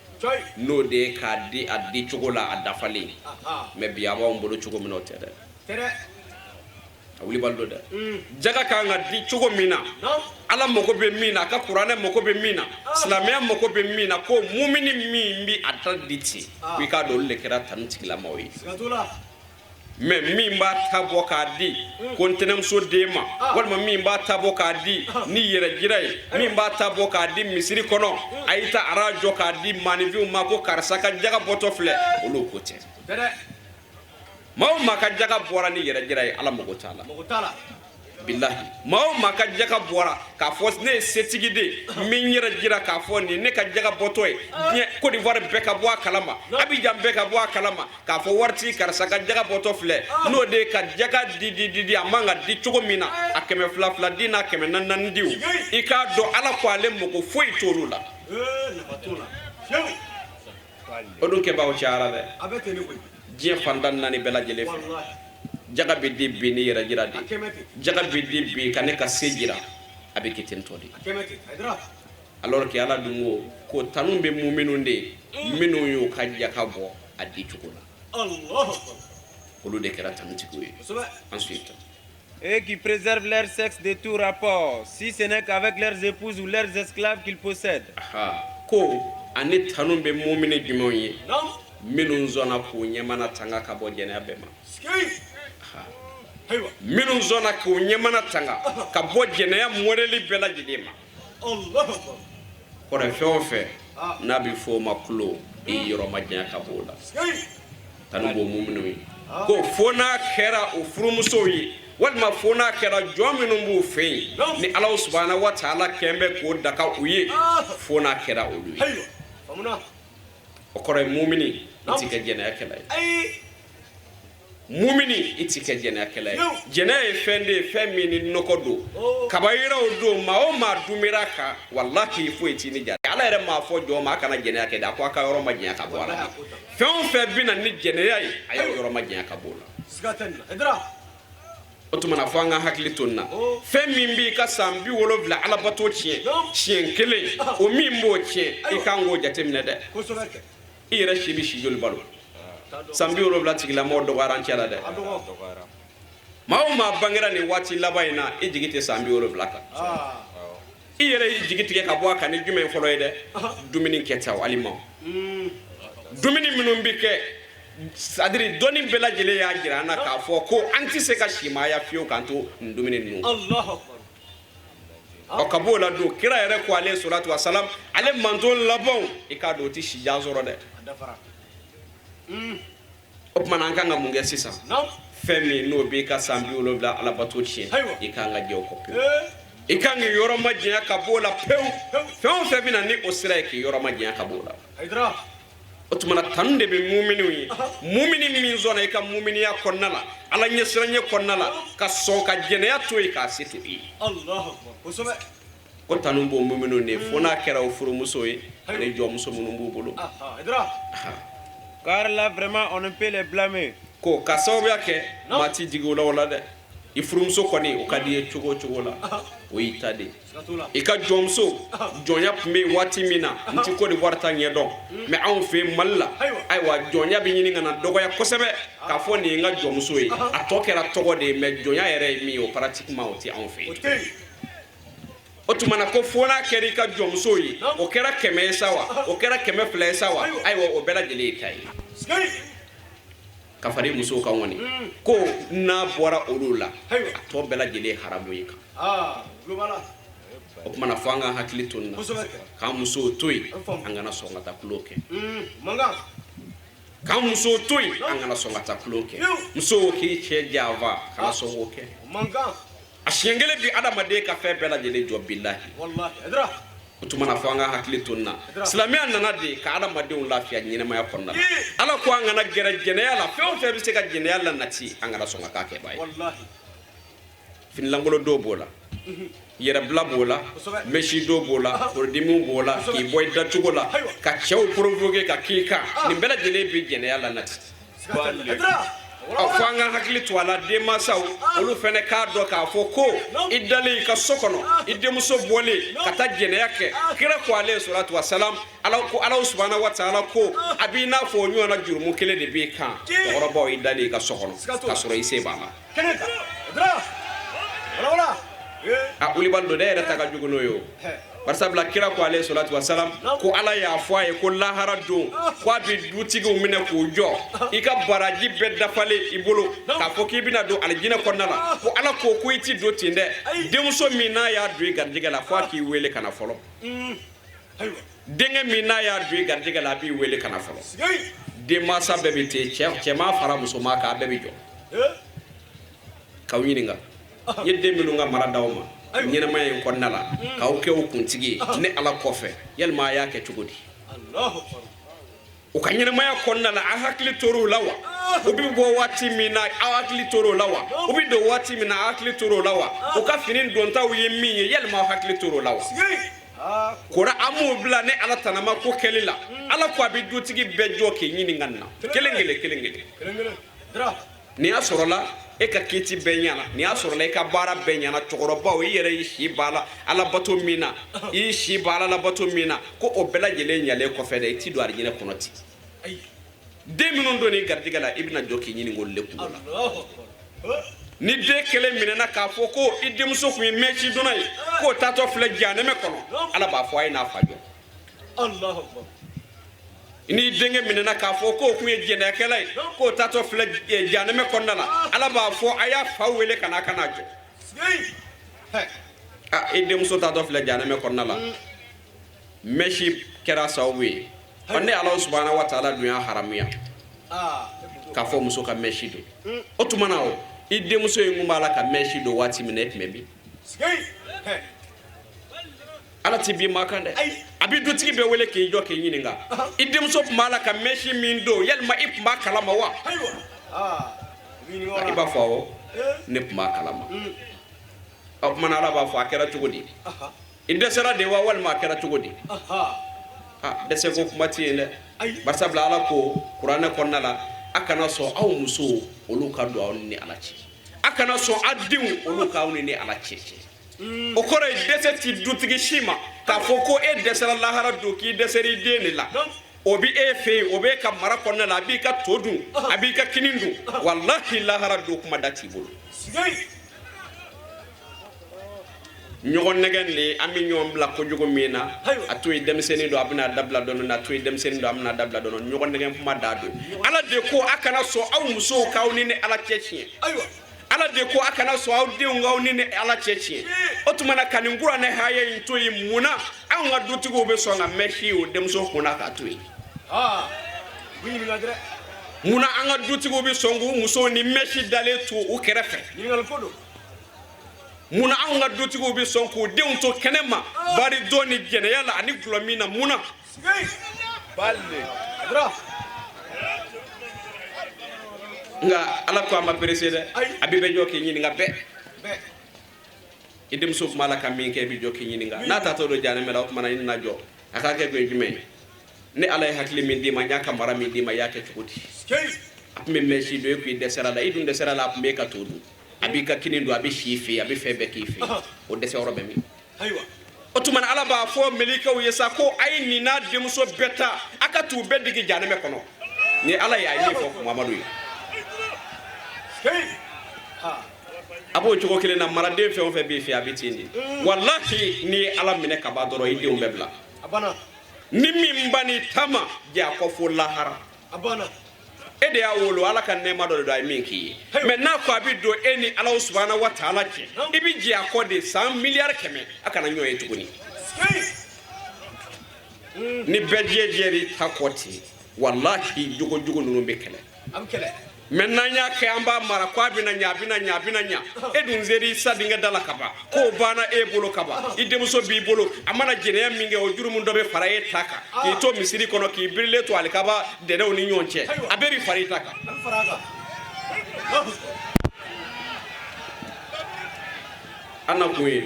n'o de ye k'a di a di cogo la a dafalen. Mais bi, a b'anw bolo cogo min na, o tɛ dɛ. A wulibali don dɛ. Jaga kan ka di cogo min na, Ala mako bɛ min na, a ka kuranɛ mako bɛ min na, silamɛya mako bɛ min na, ko mumini min bɛ a ta di ten, ko i k'a dɔn olu de kɛra tanu tigilamaw ye. Mais min b'a ta bɔ k'a di ko n tɛnɛmuso den ma, walima min b'a ta bɔ k'a di ni yɛrɛ jira ye, min b'a ta bɔ k'a di misiri kɔnɔ, a y'i ta ara jɔ k'a di maaninfinw ma ko karisa ka jaga bɔtɔ filɛ, olu ko tɛ. Maa o maa ka jaga bɔra ni yɛrɛ jira ye, Ala mago t'a la. Bilahi, maa o maa ka jaga bɔra k'a fɔ ne ye setigi de ye, min yɛrɛ jira k'a fɔ nin ne ka jaga bɔtɔ ye, diɲɛ Côte d'Ivoire bɛɛ ka bɔ a kalama, Abidjan bɛɛ ka bɔ a kalama k'a fɔ waritigi karisa ka jaga bɔtɔ filɛ, n'o de ye ka jaga di di di di, a man ka di cogo min na, a kɛmɛ fila fila di n'a kɛmɛ naani naani di, o i k'a dɔn Ala ko ale mako foyi t'olu la. O dun kɛbaaw cayara dɛ, diɲɛ fantan naani bɛɛ lajɛlen fɛ. Jaga bɛ di bi ni yɛrɛ jira de, jaga bɛ di bi ka ne ka se jira, a bɛ kɛ ten tɔ de, alors que Ala dun ko ko tanu bɛ minnu de ye, minnu y'u ka jaka bɔ a di cogo la, olu de kɛra tanutigiw ye. Ensuite. Et qui préservent leur sexe de tout rapport, si ce n'est qu'avec leurs épouses ou leurs esclaves qu'ils possèdent. Aha, ko ani tanu bɛ mumini jumɛnw ye? Minnu sɔnna k'u ɲɛmana tanga ka bɔ jɛnɛya bɛɛ ma, minnu sɔnna k'u ɲɛmana tanga ka bɔ jɛnɛya mɔdɛli bɛɛ lajɛlen ma. Kɔrɔ, fɛn o fɛn n'a bɛ fɔ o ma kulo, i yɔrɔ ma janya ka bɔ o la. Tanu b'o minnu ye, ko fo n'a kɛra o furumusow ye, walima fo n'a kɛra jɔn minnu b'u fɛ yen ni Ala subahana wa taala kɛn bɛ k'o daga u ye, fo n'a kɛra olu ye. O kɔrɔ ye, mumini, i ti kɛ jɛnɛyakɛla ye. Mumini, i ti kɛ jɛnɛyakɛla ye. Jɛnɛya ye fɛn de ye, fɛn min ni nɔgɔ don, kabayiraw don. Maa o maa dumira kan, walahi, foyi t'i ni ja. Ala yɛrɛ m'a fɔ jɔn ma a kana jɛnɛya kɛ dɛ, a ko a ka yɔrɔ ma janya ka bɔ a la. Fɛn o fɛn bɛ na ni jɛnɛya ye, a y'aw yɔrɔ ma janya ka bɔ o la. O tuma na, fo an ka hakili to nin na. Fɛn min b'i ka san 70 alabato tiɲɛ siɲɛ kelen, o min b'o tiɲɛ, i kan k'o jateminɛ dɛ. I yɛrɛ si bɛ si joli balo? San 70 tigilamɔgɔ dɔgɔyara an cɛ la dɛ. Maa o maa bangera nin waati laban in na, i jigi tɛ san 70 kan. I yɛrɛ y'i jigi tigɛ ka bɔ a kan ni jumɛn fɔlɔ ye dɛ? Dumuni kɛtaw, alimaw, dumuni minnu bɛ kɛ, c'est-à-dire dɔnni bɛɛ lajɛlen y'a jira an na k'a fɔ ko an tɛ se ka simaaya fiyewu k'an to nin dumuni ninnu. Ɔ, ka b'o la don, kira yɛrɛ ko, ale salatu wa salam, ale manton labanw, i k'a dɔn o tɛ si jan sɔrɔ dɛ. O tuma na, an kan ka mun kɛ sisan? Fɛn min n'o b'i ka san 70 alabato tiɲɛ, i kan ka jɛ o kɔ pewu. I kan k'i yɔrɔ ma janya ka b'o la pewu. Fɛn o fɛn bɛ na ni o sira ye, k'i yɔrɔ ma janya ka b'o la. O tuma na, tanu de bɛ muminiw ye, mumini min sɔnna i ka muminiya kɔnɔna la, Ala ɲɛsiranɲɛ kɔnɔna la, ka sɔn ka jɛnɛya to yen k'a se to i ye. Ko tanu b'o muminiw de ye, fo n'a kɛra o furumuso ye ani jɔnmuso minnu b'u bolo. Car là, vraiment, on ne peut les blâmer. Ko ka sababuya kɛ maa t'i jigi o la, o la dɛ. I furumuso kɔni, o ka di i ye cogo o cogo la, o y'i ta de ye. I ka jɔnmuso, jɔnya tun bɛ yen waati min na, n ti Côte d'Ivoire ta ɲɛdɔn, mais anw fɛ yen Mali la, ayiwa, jɔnya bɛ ɲini ka na dɔgɔya kosɛbɛ. K'a fɔ nin ye n ka jɔnmuso ye, a tɔ kɛra tɔgɔ de ye, mais jɔnya yɛrɛ ye min ye, o pratiquement o tɛ anw fɛ yen. O tuma na, ko fo n'a kɛra i ka jɔnmuso ye, o kɛra 100 ye sa wa, o kɛra 200 ye sa wa, ayiwa, o bɛɛ lajɛlen ye ta ye ka fara i musow kan kɔni. Ko n'a bɔra olu la, a tɔ bɛɛ lajɛlen ye haramu ye kan. O tuma na, fo an ka hakili to nin na, k'an musow to yen, an kana sɔn ka taa tulon kɛ. K'an musow to yen, an kana sɔn ka taa tulon kɛ. Musow k'i cɛ janfa, kana sɔn k'o kɛ. A siɲɛ kelen bi adamaden ka fɛn bɛɛ lajɛlen jɔ, bilahi. O tuma na fo an ka hakili to nin na. Silamɛya nana de ka adamadenw lafiya ɲɛnamaya kɔnɔna la. Ala ko an kana gɛrɛ jɛnɛya la, fɛn o fɛn bɛ se ka jɛnɛya la nati, an kana sɔn ka k'a kɛbaa ye. Finilankolon don b'o la, yɛrɛbila b'o la, mèche don b'o la, forodimiw b'o la, k'i bɔ i dacogo la, ka cɛw provoquer ka k'i kan, nin bɛɛ lajɛlen bɛ jɛnɛya la nati. Ɔ, fo an ka hakili to a la. Denmansaw, olu fana k'a dɔn k'a fɔ ko i dalen i ka so kɔnɔ, i denmuso bɔlen ka taa jɛnɛya kɛ, kira ko alayhi salatu wasalam, ala ko, Ala subahana wa taala ko a b'i n'a fɔ o ɲɔgɔnna jurumu kelen de b'i kan. Cɛkɔrɔbaw, i dalen i ka so kɔnɔ k'a sɔrɔ i se b'a la, a wulibali don dɛ, e yɛrɛ ta ka jugu n'o ye o. Barisabula kira ko alayhi salatu wasalam ko Ala y'a fɔ a ye ko lahara don, ko a bɛ dutigiw minɛ k'u jɔ, i ka baraji bɛɛ dafalen i bolo, k'a fɔ k'i bɛna don alijinɛ kɔnɔna la, ko Ala ko ko i ti don ten dɛ, denmuso min n'a y'a don i garijɛgɛ la, fo a k'i wele ka na fɔlɔ. Denkɛ min n'a y'a don i garijɛgɛ la, a b'i wele ka na fɔlɔ. Denmansa bɛɛ bɛ ten, cɛ cɛman fara musoman kan, a bɛɛ bɛ jɔ k'aw ɲininka: n ye den minnu ka mara d'aw ma ɲɛnamaya in kɔnɔna la, k'aw kɛ u kuntigi ye ne Ala kɔfɛ, yalima a y'a kɛ cogo di u ka ɲɛnamaya kɔnɔna la? A hakili tor'u la wa? U bɛ bɔ waati min na, aw hakili tor'o la wa? U bɛ don waati min na, aw hakili tor'o la wa? U ka fini dontaw ye min ye, yalima aw hakili tor'o la wa? Kora an m'o bila ne Ala tanama ko kɛli la. Ala ko a bɛ dutigi bɛɛ jɔ k'i ɲininka nin na kelen kelen kelen kelen. Nin y'a sɔrɔla e ka kiti bɛɛ ɲɛna, nin y'a sɔrɔla e ka baara bɛɛ ɲɛna. Cɛkɔrɔbaw, i yɛrɛ y'i si ba la alabato min na, i y'i si ba alabato min na, ko o bɛɛ lajɛlen ɲalen kɔfɛ dɛ, i ti don arijinɛ kɔnɔ ten. Den minnu don i garijɛgɛ la, i bɛna jɔ k'i ɲininka olu de kunko la. Ni den kelen minɛna k'a fɔ ko i denmuso tun ye mèche donna ye, k'o taatɔ filɛ jahanɛmɛ kɔnɔ, Ala b'a fɔ a ye n'a fa jɔ. N'i denkɛ minɛna k'a fɔ k'o tun ye jɛnɛyakɛla ye, k'o taatɔ filɛ jahanɛmɛ kɔnɔna la, Ala b'a fɔ a y'a fa wele ka na, a ka n'a jɔ. I denmuso taatɔ filɛ jahanɛmɛ kɔnɔna la, mèche kɛra sababu ye. Ɔ, ne Ala subahana wa taala dun y'a haramuya k'a fɔ muso ka mèche don. O tuma na, o i denmuso in kun b'a la ka mèche don waati min na, e tun bɛ min? Ala ti bin maa kan dɛ, a bɛ dutigi bɛɛ wele k'i jɔ k'i ɲininka: i denmuso tun b'a la ka mèche min don, yalima i tun b'a kalama wa? I b'a fɔ awɔ, ne tun b'a kalama. O tuma na, Ala b'a fɔ a kɛra cogo di? I dɛsɛra de wa, walima a kɛra cogo di? A dɛsɛ ko kuma tɛ yen dɛ. Barisabula Ala ko kuranɛ kɔnɔna la, a kana sɔn aw musow olu ka don aw ni Ala cɛ, a kana sɔn aw denw olu k'aw ni Ala cɛ cɛ. O kɔrɔ ye dɛsɛ ti dutigi si ma k'a fɔ ko e dɛsɛra lahara don k'i dɛsɛra i den de la. O bɛ e fɛ yen, o bɛ e ka mara kɔnɔna la, a b'i ka to dun, a b'i ka kini dun, walahi lahara don kuma da t'i bolo. Ɲɔgɔn nɛgɛn de, an bɛ ɲɔgɔn bila kojugu min na, a to yen, denmisɛnnin don, a bɛna dabila dɔɔnin, a to yen, denmisɛnnin don, a bɛna dabila dɔɔnin. Ɲɔgɔn nɛgɛn kuma da don. Ala de ko a kana sɔn aw musow k'aw ni ni Ala cɛ tiɲɛ. Ala de ko a kana sɔn aw denw k'aw ni ni Ala cɛ tiɲɛ. O tuma na, ka nin kuranɛ haya in to yen, mun na anw ka dutigiw bɛ sɔn ka mèche o denmuso kunna k'a to yen? Mun na an ka dutigiw bɛ sɔn k'u musow ni mèche dalen to u kɛrɛfɛ? Mun na anw ka dutigiw bɛ sɔn k'u denw to kɛnɛ ma bari dɔn ni jɛnɛya la ani gulɔ min na? Mun na? Nka Ala ko a ma pressé dɛ, a bɛ bɛ jɔ k'i ɲininka bɛɛ. I denmuso tun b'a la ka min kɛ, i bɛ jɔ k'i ɲininka. N'a taatɔ don jahanama la, o tuma na i nana jɔ, a k'a kɛ kun ye jumɛn ye? Ne Ala ye hakili min d'i ma, n y'a ka mara min d'i ma, i y'a kɛ cogo di? A tun bɛ mèche don, e ko i dɛsɛra la, i dun dɛsɛra la. A tun bɛ e ka to dun, a b'i ka kini dun, a bɛ si i fɛ yen, a bɛ fɛn bɛɛ k'i fɛ yen, o dɛsɛ yɔrɔ bɛ min? O tuma na, Ala b'a fɔ mɛlɛkɛw ye sa ko a ye nin n'a denmuso bɛɛ ta, a ka t'u bɛɛ digi jahanama kɔnɔ. Ni Ala y'a min fɔ Muhamadu ye, a b'o cogo kelen na. Maraden fɛn o fɛn b'i fɛ, a bɛ ten de. Walahi, n'i ye Ala minɛ ka ban dɔrɔn, i denw bɛ bila. Ni min ban'i ta ma, jɛ a kɔ fo lahara. E de y'a wolo, Ala ka nɛɛma dɔ de don a ye min k'i ye. Mais n'a ko a bɛ don e ni Ala subahana wa taala cɛ, i bɛ jɛ a kɔ de san 100 miliyari a kana ɲɔgɔn ye tuguni. Ni bɛɛ jɛ jɛr'i ta kɔ ten, walahi jogojugu ninnu bɛ kɛlɛ. Mais n'an y'a kɛ an b'a mara ko a bɛna ɲa, a bɛna ɲa, a bɛna ɲa, e dun ser'i sa dingɛ da la ka ban, k'o banna e bolo ka ban, i denmuso b'i bolo, a mana jɛnɛya min kɛ, o jurumu dɔ bɛ fara e ta kan, k'i to misiri kɔnɔ, k'i birilen to alikaba dɛdɛw ni ɲɔgɔn cɛ, a bɛɛ bɛ fara i ta kan. An na kun ye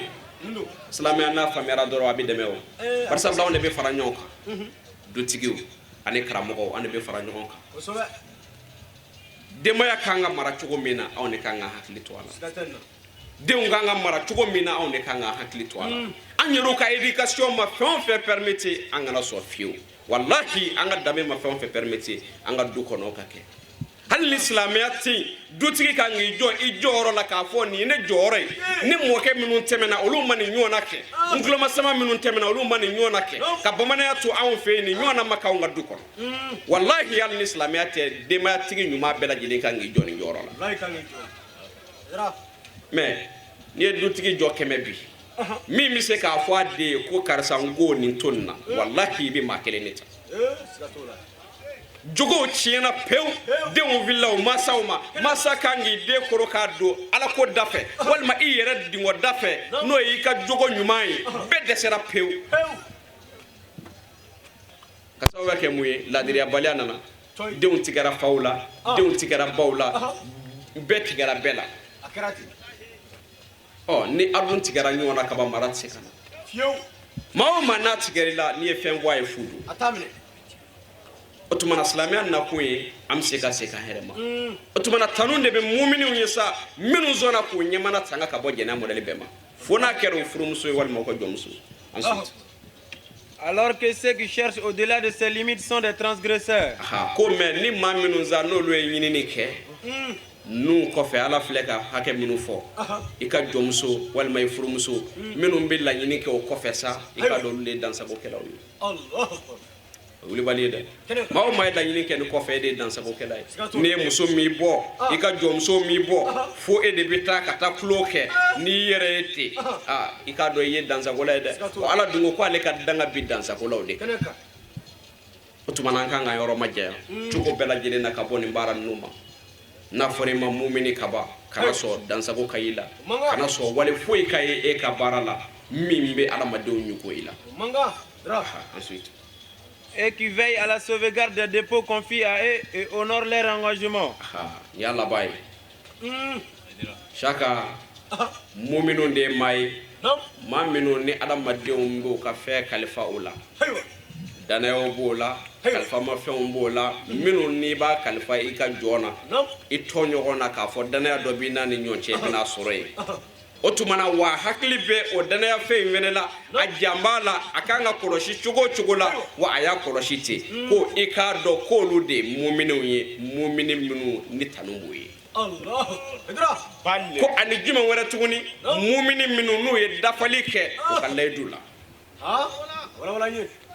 silamɛya n'a faamuyara dɔrɔn a bɛ dɛmɛ o, barisa anw de bɛ fara ɲɔgɔn kan, dutigiw ani karamɔgɔw, an de bɛ fara ɲɔgɔn kan. Denbaya kan ka mara cogo min na, anw de kan ka hakili to a la. Denw kan ka mara cogo min na, anw de kan ka hakili to a la. An yɛrɛw ka éducation ma fɛn o fɛn permettre, an kana sɔn fiyewu. Walahi, an ka danbe ma fɛn o fɛn permettre, an ka du kɔnɔ ka kɛ. Hali ni silamɛya tɛ yen, dutigi kan k'i jɔ i jɔyɔrɔ la k'a fɔ nin ye ne jɔyɔrɔ ye. Ne mɔkɛ minnu tɛmɛna, olu ma nin ɲɔgɔnna kɛ. N tulomasama minnu tɛmɛna, olu ma nin ɲɔgɔnna kɛ. Ka bamananya to anw fɛ yen, nin ɲɔgɔnna ma k'anw ka du kɔnɔ. Walahi, hali ni silamɛya tɛ, denbayatigi ɲuman bɛɛ lajɛlen kan k'i jɔ nin jɔyɔrɔ la. Mais n'i ye dutigi jɔ 100 bi, min bɛ se k'a fɔ a den ye ko karisa n ko nin to nin na, walahi i bɛ maa kelen de ta. Jogow tiɲɛna pewu, denw wulila o mansaw ma. Mansa kan k'i den koro k'a don ala ko da fɛ, walima i yɛrɛ dingɔ da fɛ, n'o y'i ka jogo ɲuman ye. Bɛɛ dɛsɛra pewu. Ka sababu kɛ mun ye? Laadiriyabaliya nana, denw tigɛra faw la, denw tigɛra baw la, bɛɛ tigɛra bɛɛ la. Ɔ ni aw dun tigɛra ɲɔgɔn na kaban, mara tɛ se ka na. Maa o maa n'a tigɛr'i la, n'i ye fɛn fɔ a ye, fu don. O tuma na silamɛya nakun ye an bɛ se ka segin an yɛrɛ ma. O tuma na tanu de bɛ muminiw ye sa, minnu sɔnna k'u ɲɛmana tanga ka bɔ jɛnɛya mɔdɛli bɛɛ ma, fo n'a kɛra u furumuso ye walima u ka jɔnmuso. Ensuite. Alors que ceux qui cherchent au-delà de ces limites sont des transgresseurs. Ko mais ni maa minnu sa n'olu ye ɲinini kɛ ninnu kɔfɛ, ala filɛ ka hakɛ minnu fɔ, i ka jɔnmuso walima i furumuso, minnu bɛ laɲini kɛ o kɔfɛ sa, i ka dɔn olu de ye dansagokɛlaw ye. O wulibali ye dɛ. Maa o maa ye laɲini kɛ nin kɔfɛ, e de ye dansagokɛla ye. N'i ye muso min bɔ, i ka jɔnmuso min bɔ, fo e de bɛ taa ka taa tulon kɛ n'i yɛrɛ ye ten, aa i k'a dɔn i ye dansagola ye dɛ. Wa ala dun ko k'ale ka danga bi dansagolaw de kan. O tuma na an kan ka yɔrɔ majanya cogo bɛɛ lajɛlen na ka bɔ nin baara ninnu ma. N'a fɔra i ma mumini kaba, kana sɔn dansago ka y'i la, kana sɔn wale foyi ka ye e ka baara la min bɛ adamadenw ɲugun i la. Ensuite. Et qui veillent à la sauvegarde des dépôts confiés à eux et honorent leur engagement. Nin y'a laban ye. Saka muminu de ye maa ye, maa minnu ni adamadenw b'u ka fɛn kalifa u la, danayaw b'o la, kalifamafɛnw b'o la, minnu n'i b'a kalifa i ka jɔn na, i tɔɲɔgɔn na, k'a fɔ danaya dɔ b'i n'a ni ɲɔgɔn cɛ, i bɛna sɔrɔ yen. O tuma na wa hakili bɛ o danaya fɛn in fɛnɛ la, a jan b'a la, a kan ka kɔlɔsi cogo o cogo la, wa a y'a kɔlɔsi ten. Ko i k'a dɔn k'olu de ye muminw ye, mumini minnu ni tanu b'u ye. Ko ani jumɛn wɛrɛ tuguni? Mumini minnu n'u ye dafali kɛ u ka layidu la.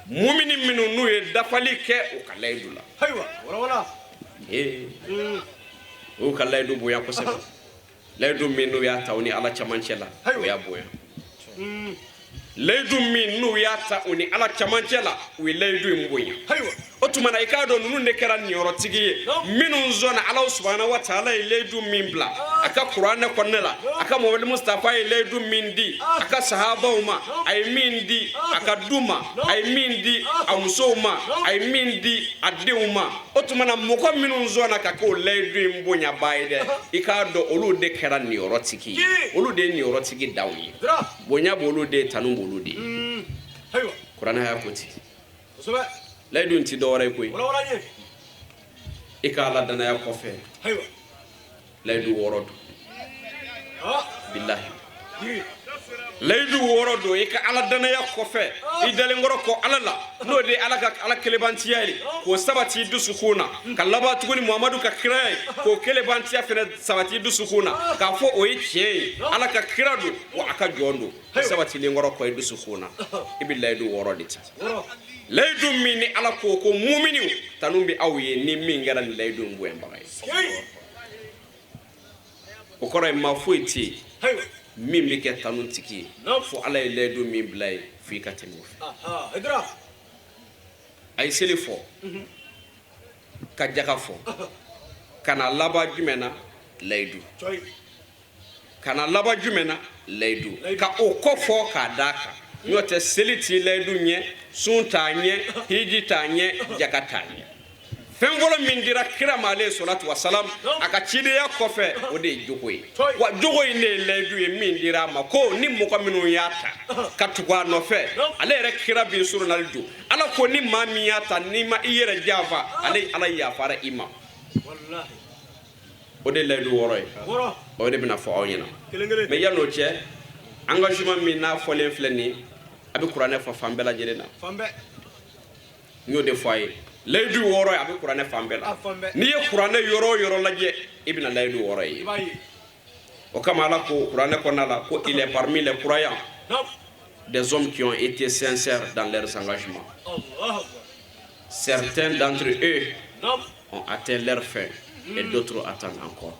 Mumini minnu n'u ye dafali kɛ u ka layidu la. Ee, u y'u ka layidu bonya kosɛbɛ. Layidu min n'u y'a ta u ni ala camancɛ la, u y'a bonya. Layidu min n'u y'a ta u ni ala camancɛ la, u ye layidu in bonya. O tuma na i k'a dɔn ninnu de kɛra niyɔrɔtigi ye, minnu sɔnna Ala subahana wa taala ye layidu min bila a ka kuranɛ kɔnɔna la, a ka Muhamadu Mustafa ye layidu min di a ka sahabaw ma, a ye min di a ka du ma, a ye min di a musow ma, a ye min di a denw ma. O tuma na mɔgɔ minnu sɔnna ka k'o layidu in bonyabaa ye dɛ, i k'a dɔn olu de kɛra niyɔrɔtigi ye, olu de ye niyɔrɔtigi danw ye. Bonya b'olu de ye, tanu b'olu de ye. Kuranɛ y'a ko ten. Layidu in ti dɔwɛrɛ ye koyi, i ka ala danaya kɔfɛ, layidu 6 don. Bilahi, layidu 6 don. I ka ala danaya kɔfɛ, i dalenkɔrɔ kɔ ala la, n'o de ye ala ka ala kelebantiya ye, k'o sabati i dusukun na, ka laban tuguni Muhamadu ka kira ye, k'o kelebantiya fɛnɛ sabati i dusukun na, k'a fɔ o ye tiɲɛ ye, ala ka kira don wa a ka jɔn don. O sabatilen kɔrɔ kɔ i dusukun na, i bɛ layidu 6 de ta. Layidu min ni ala ko ko muminiw tanu bɛ aw ye ni min kɛra nin layidu in bonyabaga ye. O kɔrɔ ye maa foyi tɛ yen min bɛ kɛ tanu tigi ye fo ala ye layidu min bila ye, fo i ka tɛmɛ o fɛ. A ye seli fɔ, ka jaka fɔ, Ka na laban jumɛn na? Layidu. Ka na laban jumɛn na? Layidu. Ka o kɔ fɔ k'a d'a kan. N'o tɛ, seli t'i layidu ɲɛ, sun t'a ɲɛ, hiji t'a ɲɛ, jaka t'a ɲɛ. Fɛn fɔlɔ min dira kira ma, ale salatu wasalam, a ka cidenya kɔfɛ, o de ye jogo ye. Wa jogo in de ye layidu ye min dira a ma, ko ni mɔgɔ minnu y'a ta ka tugu a nɔfɛ, ale yɛrɛ kira bin surunali don. Ala ko ni maa min y'a ta, n'i ma i yɛrɛ janfa, ale Ala yafara i ma. O de ye layidu wɔɔrɔ ye. O de bɛna fɔ aw ɲɛna. Mais yan'o cɛ, engagement min n'a fɔlen filɛ nin ye, a bɛ kuranɛ fɔ fan bɛɛ lajɛlen na. N y'o de fɔ a ye, layidu wɔɔrɔ ye, a bɛ kuranɛ fan bɛɛ la. N'i ye kuranɛ yɔrɔ o yɔrɔ lajɛ, i bɛna layidu wɔɔrɔ ye. O kama Ala ko kuranɛ kɔnɔna la ko il est parmi les croyants des hommes qui ont été sincères dans leurs engagements. Certains d'entre eux ont atteint leur fin et d'autres attendent encore.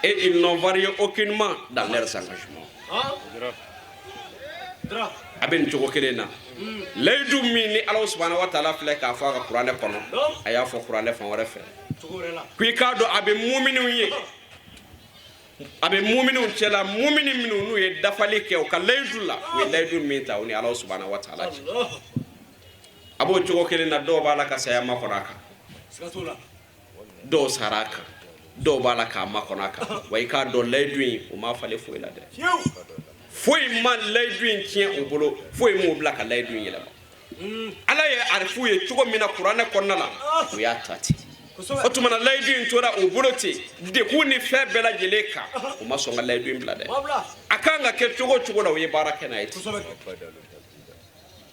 Et ils n'ont varié aucunement dans leurs engagements. A bɛ nin cogo kelen na. Layidu min ni Ala subahana wa taala filɛ k'a fɔ a ka kuranɛ kɔnɔ, a y'a fɔ kuranɛ fan wɛrɛ fɛ ko i k'a dɔn, a bɛ muminiw ye, a bɛ muminiw cɛla, mumini minnu n'u ye dafali kɛ u ka layidu la, u ye layidu min ta u ni Ala subahana wa taala cɛ. A b'o cogo kelen na. Dɔw b'a la ka saya makɔnɔ a kan, dɔw sara a kan, dɔw b'a la k'a makɔnɔ a kan. Wa i k'a dɔn, layidu in, o ma falen foyi la dɛ. Foyi ma layidu in tiɲɛ u bolo, foyi m'u bila ka layidu in yɛlɛma. Ala ye a f'u ye cogo min na kuranɛ kɔnɔna la, u y'a ta ten. O tuma na, layidu in tora u bolo ten, dekun ni fɛn bɛɛ lajɛlen kan, u ma sɔn ka layidu in bila dɛ. A kan ka kɛ cogo o cogo la, u ye baara kɛ n'a ye ten.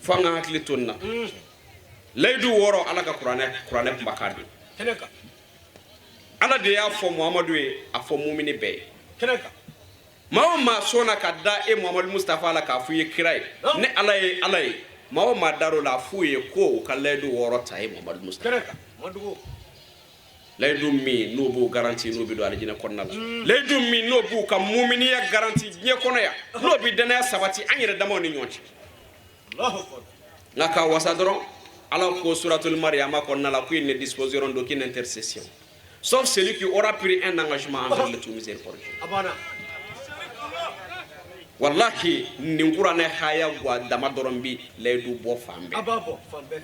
Fo an ka hakili to nin na. Layidu wɔɔrɔ, Ala ka kuranɛ kumakan don. Ala de y'a fɔ Muhamadu ye, a fɔ mumini bɛɛ ye. Maa o maa sɔnna ka da e Muhamadu Mustafa la k'a fɔ i ye kira ye, ne Ala ye Ala ye, maa o maa dar'o la, a f'u ye ko u ka layidu wɔɔrɔ ta e Muhamadu Mustafa. Layidu min n'o b'u garanti n'u bɛ don alijinɛ kɔnɔna la, layidu min n'o b'u ka muminiya garanti diɲɛ kɔnɔ yan, n'o bɛ danaya sabati an yɛrɛ damaw ni ɲɔgɔn cɛ. Nka k'a wasa dɔrɔn, Ala ko suratul Mariyama kɔnɔna la ko ils ne disposeront d'aucune intercession sauf celui qui aura pris un engagement envers le tout miséricordieux. Wallahi, nin kuranɛ haya gwa dama dɔrɔn bi layidu bɔ fan bɛɛ.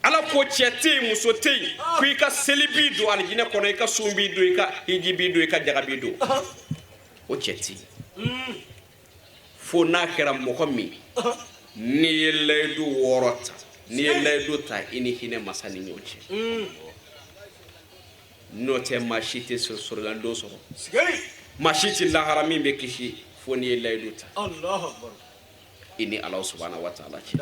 Ala ko cɛ tɛ yen, muso tɛ yen, ko i ka seli b'i don alijinɛ kɔnɔ, i ka sun b'i don, i ka hiji b'i don, i ka jaga b'i don, o cɛ tɛ yen, fo n'a kɛra mɔgɔ min n'i ye layidu wɔɔrɔ ta, n'i ye layidu ta i ni hinɛ masa ni ɲɔgɔn cɛ. N'o tɛ, maa si tɛ sɔrɔlandon sɔrɔ, maa si tɛ lahara min bɛ kisi, fo n'i ye layidu ta i ni Ala subahana wa taala cɛ.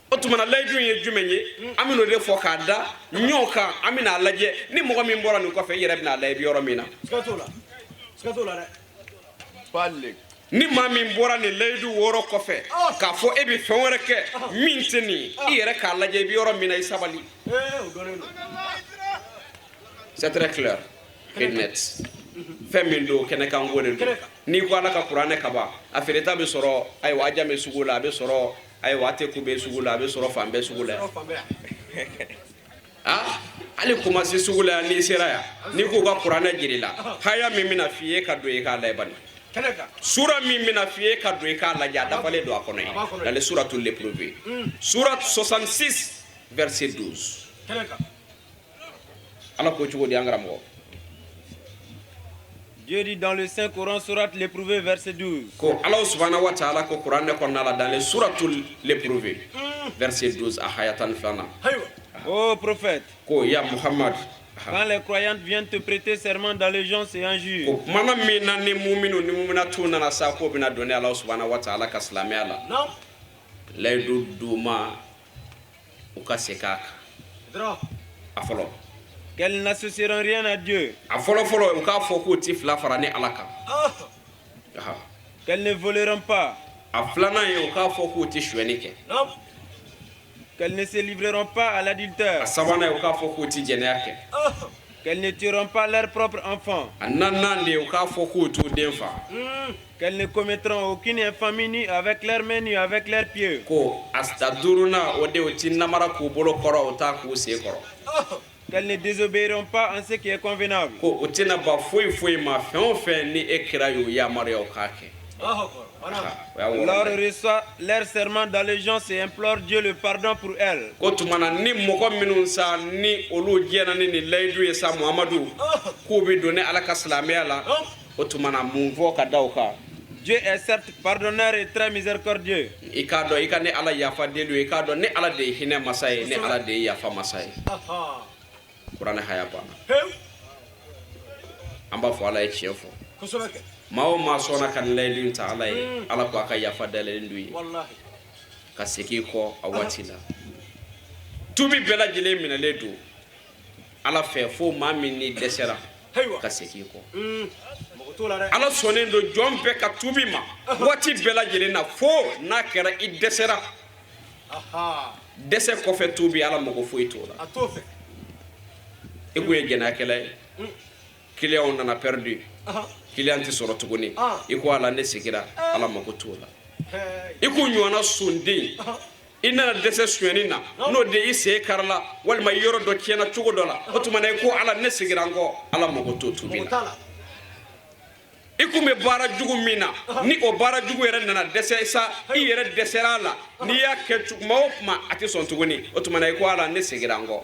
O tuma na, layidu ye jumɛn ye? An bɛn'o de fɔ k'a da ɲɔgɔn kan. An bɛna lajɛ ni mɔgɔ min bɔra nin kɔfɛ, i yɛrɛ bɛna lajɛ i bɛ yɔrɔ min na. Ni maa min bɔra nin layidu wɔɔrɔ kɔfɛ k'a fɔ e bɛ fɛn wɛrɛ kɛ min tɛ nin ye, i yɛrɛ k'a lajɛ i bɛ yɔrɔ min na, i sabali. C'est très clair et net. Fɛn min don, kɛnɛkanko de don. N'i ko Ala ka kuranɛ ka ban, a feereta bɛ sɔrɔ. Ayiwa, aja bɛ sugu la, a bɛ sɔrɔ. Ayiwa, a tɛ ku bɛ sugu la, a bɛ sɔrɔ fan bɛɛ sugu la yan. Ah, hali commencé sugu la yan, n'i sera yan, n'i k'u ka kuranɛ jiri la, haya min bɛna f'i ye ka don, i k'a lajɛ bani. Sura min bɛna f'i ye ka don, i k'a lajɛ, a dafalen don a kɔnɔ yen. Dans les sourates l'épreuvé, sourate 66, verset 12, Ala ko cogo di, an karamɔgɔ? Dieu dit dans le Saint-Coran, sourate l'éprouvé, verset 12. Ko Ala subhanahu wa ta'ala ko kuranɛ kɔnɔna la, dans les sourates l'épreuvé, verset 12, a haya 12nan. Ô prophète, ko ya Muhammad, quand les croyantes viennent te prêter serment d'allégeance et injure, ko kumana min na ni muminu ni muminatu nana sa k'o bɛna don ne Ala subhanahu wa ta'ala ka silamɛya la, layidu d'u ma u ka segin a kan. A fɔlɔ, qu'elles n'associeront rien à Dieu, a fɔlɔ fɔlɔ, u k'a fɔ k'u ti fila fara ni Ala kan. Aha. Qu'elles ne voleront pas, A filanan ye, u k'a fɔ k'u ti sonyɛni kɛ. Qu'elles ne se livreront pas à l'adultère, A sabanan ye, u k'a fɔ k'u ti jɛnɛya kɛ. Qu'elles ne tueront pas leurs propres enfants, A naaninan de ye, u k'a fɔ k'u t'u den fa. Qu'elles ne commettront aucune infamie ni avec leurs mains ni avec leurs pieds, Ko a duurunan, o de, u ti namara k'u bolo kɔrɔ, u t'a k'u sen kɔrɔ. Qu'elles ne désobéiront pas en ce qui est convenable. Ko o tɛna ban foyi foyi ma, fɛn o fɛn ni e kira y'o yamaruya, o k'a kɛ. O y'a Alors wɔɔrɔnan ye. Reçoit leur serment d'allégeance et implore Dieu le pardon pour elles. Ko tuma na ni mɔgɔ minnu sa, ni olu jɛna ni nin layidu ye sa, Muhamadu, k'u bɛ don ne Ala ka silamɛya la, o tuma na mun fɔ ka da o kan? Dieu est certes pardonneur et très miséricordieux. I k'a dɔn i ka ne Ala yafa deli ye, i k'a dɔn ne Ala de ye hinɛ masa ye, ne Ala de ye yafa masa ye. Kuranɛ haya banna. An b'a fɔ Ala ye tiɲɛ fɔ. Maa o maa sɔnna ka nin layidu in ta Ala ye, Ala ko a ka yafa dayɛlɛlen don i ye ka segin i kɔ a waati la. Tubi bɛɛ lajɛlen minɛlen don Ala fɛ, fo maa min ni dɛsɛra ka segin i kɔ. Ala sɔnnen don jɔn bɛɛ ka tubi ma waati bɛɛ lajɛlen na, fo n'a kɛra i dɛsɛra. Dɛsɛ kɔfɛ tubi, Ala mago foyi t'o la. I kun ye jɛnɛyakɛla ye, client nana perdu, client tɛ sɔrɔ tuguni, i ko Ala, ne segira, Ala mago t'o la. I k'u ɲɔgɔnna sonden, i nana dɛsɛ sonyɛni na, n'o de i sen karila walima i yɔrɔ dɔ tiɲɛna cogo dɔ la, o tuma na i ko Ala, ne segira n kɔ, Ala mago t'o tubi la. I kun bɛ baara jugu min na, ni o baara jugu yɛrɛ nana dɛsɛ sa, i yɛrɛ dɛsɛra a la, n'i y'a kɛ tuma o tuma a tɛ sɔn tuguni, o tuma na i ko Ala, ne segira n kɔ,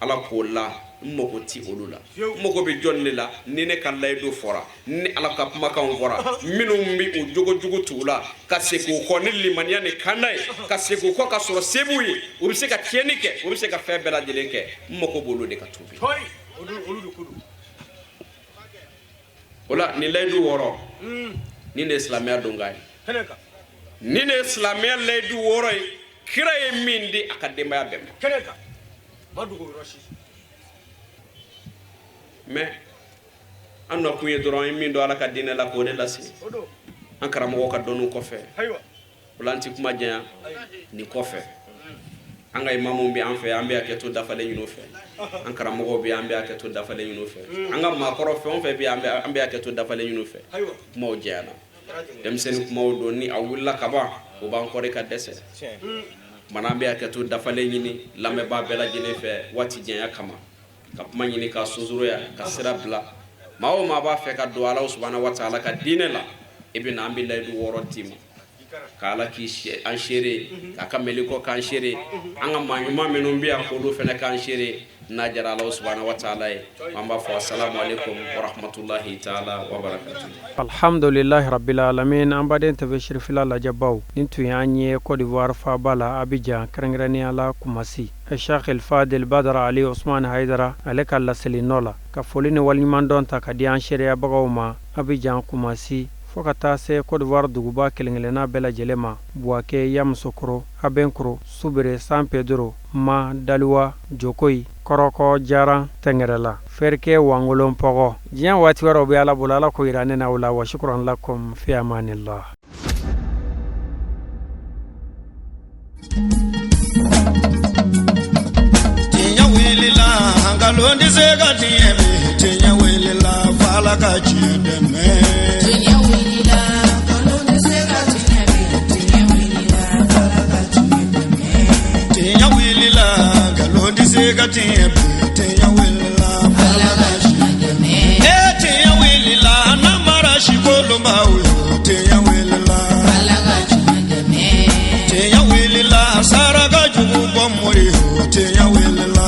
Ala k'o la n mago ti olu la. N mago bɛ jɔn de la? Ni ne ka layidu fɔra, ni Ala ka kumakanw fɔra, minnu bɛ u jogo jugu t'u la ka segin u kɔ ni limaniya ni kanda ye, ka segin u kɔ ka sɔrɔ se b'u ye, u bɛ se ka tiɲɛni kɛ, u bɛ se ka fɛn bɛɛ lajɛlen kɛ, n mago b'olu de ka tuubi o la. Nin layidu 6 nin de ye silamɛya donkan ye, nin de ye silamɛya layidu 6 ye, kira ye min di a ka denbaya bɛɛ ma. Mais an nakun ye dɔrɔn an ye min dɔn Ala ka diinɛ la, k'o de lase an karamɔgɔ ka dɔnniw kɔfɛ. O la an ti kuma janya nin kɔfɛ. An ka imamu bɛ an fɛ, an bɛ hakɛto dafalen ɲini u fɛ. An karamɔgɔw bɛ, an bɛ hakɛto dafalen ɲini u fɛ. An ka maakɔrɔ fɛn o fɛn bɛ, an bɛ hakɛto dafalen ɲini u fɛ. Kumaw janyana, denmisɛnnin kumaw don, ni a wulila ka ban, o b'an kɔri ka dɛsɛ. Kumana an bɛ hakɛto dafalen ɲini lamɛnbaa bɛɛ lajɛlen fɛ waati janya kama, ka kuma ɲini ka sonsoroya ka sira bila. Maa o maa b'a fɛ ka don Ala subahana wa taala ka diinɛ la, i bɛ na, an bɛ layidu 6 d'i ma. Ka Ala k'i an seere, k'a ka mɛlɛkɛw k'an seere, an ka maa ɲuman minnu bɛ yan, k'olu fana k'an seere. N'a jara Ala subahana wa taala ye, an b'a fɔ asalamu aleykum wa rahmatulahi taala wa barakatu. Alhamdulilahi rabbil alamin. An baden TV Sirifila lajɛbaw, nin tun y'an ye Côte d'Ivoire faaba la, Abidjan, kɛrɛnkɛrɛnnenya la Kumasi, Sheikh El Fadel Badara Ali Osman Haidara ale ka laseli nɔ la, ka foli ni waleɲumandɔn ta ka di an seereyabagaw ma Abidjan, Kumasi, fo ka taa se Côte d'Ivoire duguba kelenkelenna bɛɛ lajɛlen ma: Buwake, Yamusokoro, Abenkoro, Subere, San Pedro, Ma, Daliwa, Jokoyi, Kɔrɔkɔ, Jaran, Tɛngɛrɛla, Ferke, Wangolon, Pɔgɔ. Diɲɛ waati wɛrɛw bɛ Ala bolo, Ala ko yira ne n'aw la. Wa shukran lakum, fi amanillah. Tiɲɛ wulila, nkalon tɛ se ka tiɲɛ bi. Tiɲɛ wulila, f'Ala ka tiɲɛ dɛmɛ. Tiɲɛ wulila, nkalon tɛ se ka tiɲɛ bi. Tiɲɛ wulila, f'Ala ka tiɲɛ dɛmɛ. Tiɲɛ wulila, nkalon tɛ se ka tiɲɛ bi. Tiɲɛ wulila, Ala ka tiɲɛ dɛmɛ. E tiɲɛ wulila, namara sikolonbaw yo. Tiɲɛ wulila, Ala ka tiɲɛ dɛmɛ. Tiɲɛ wulila, saraka jugu bɔ mori yo. Tiɲɛ wulila.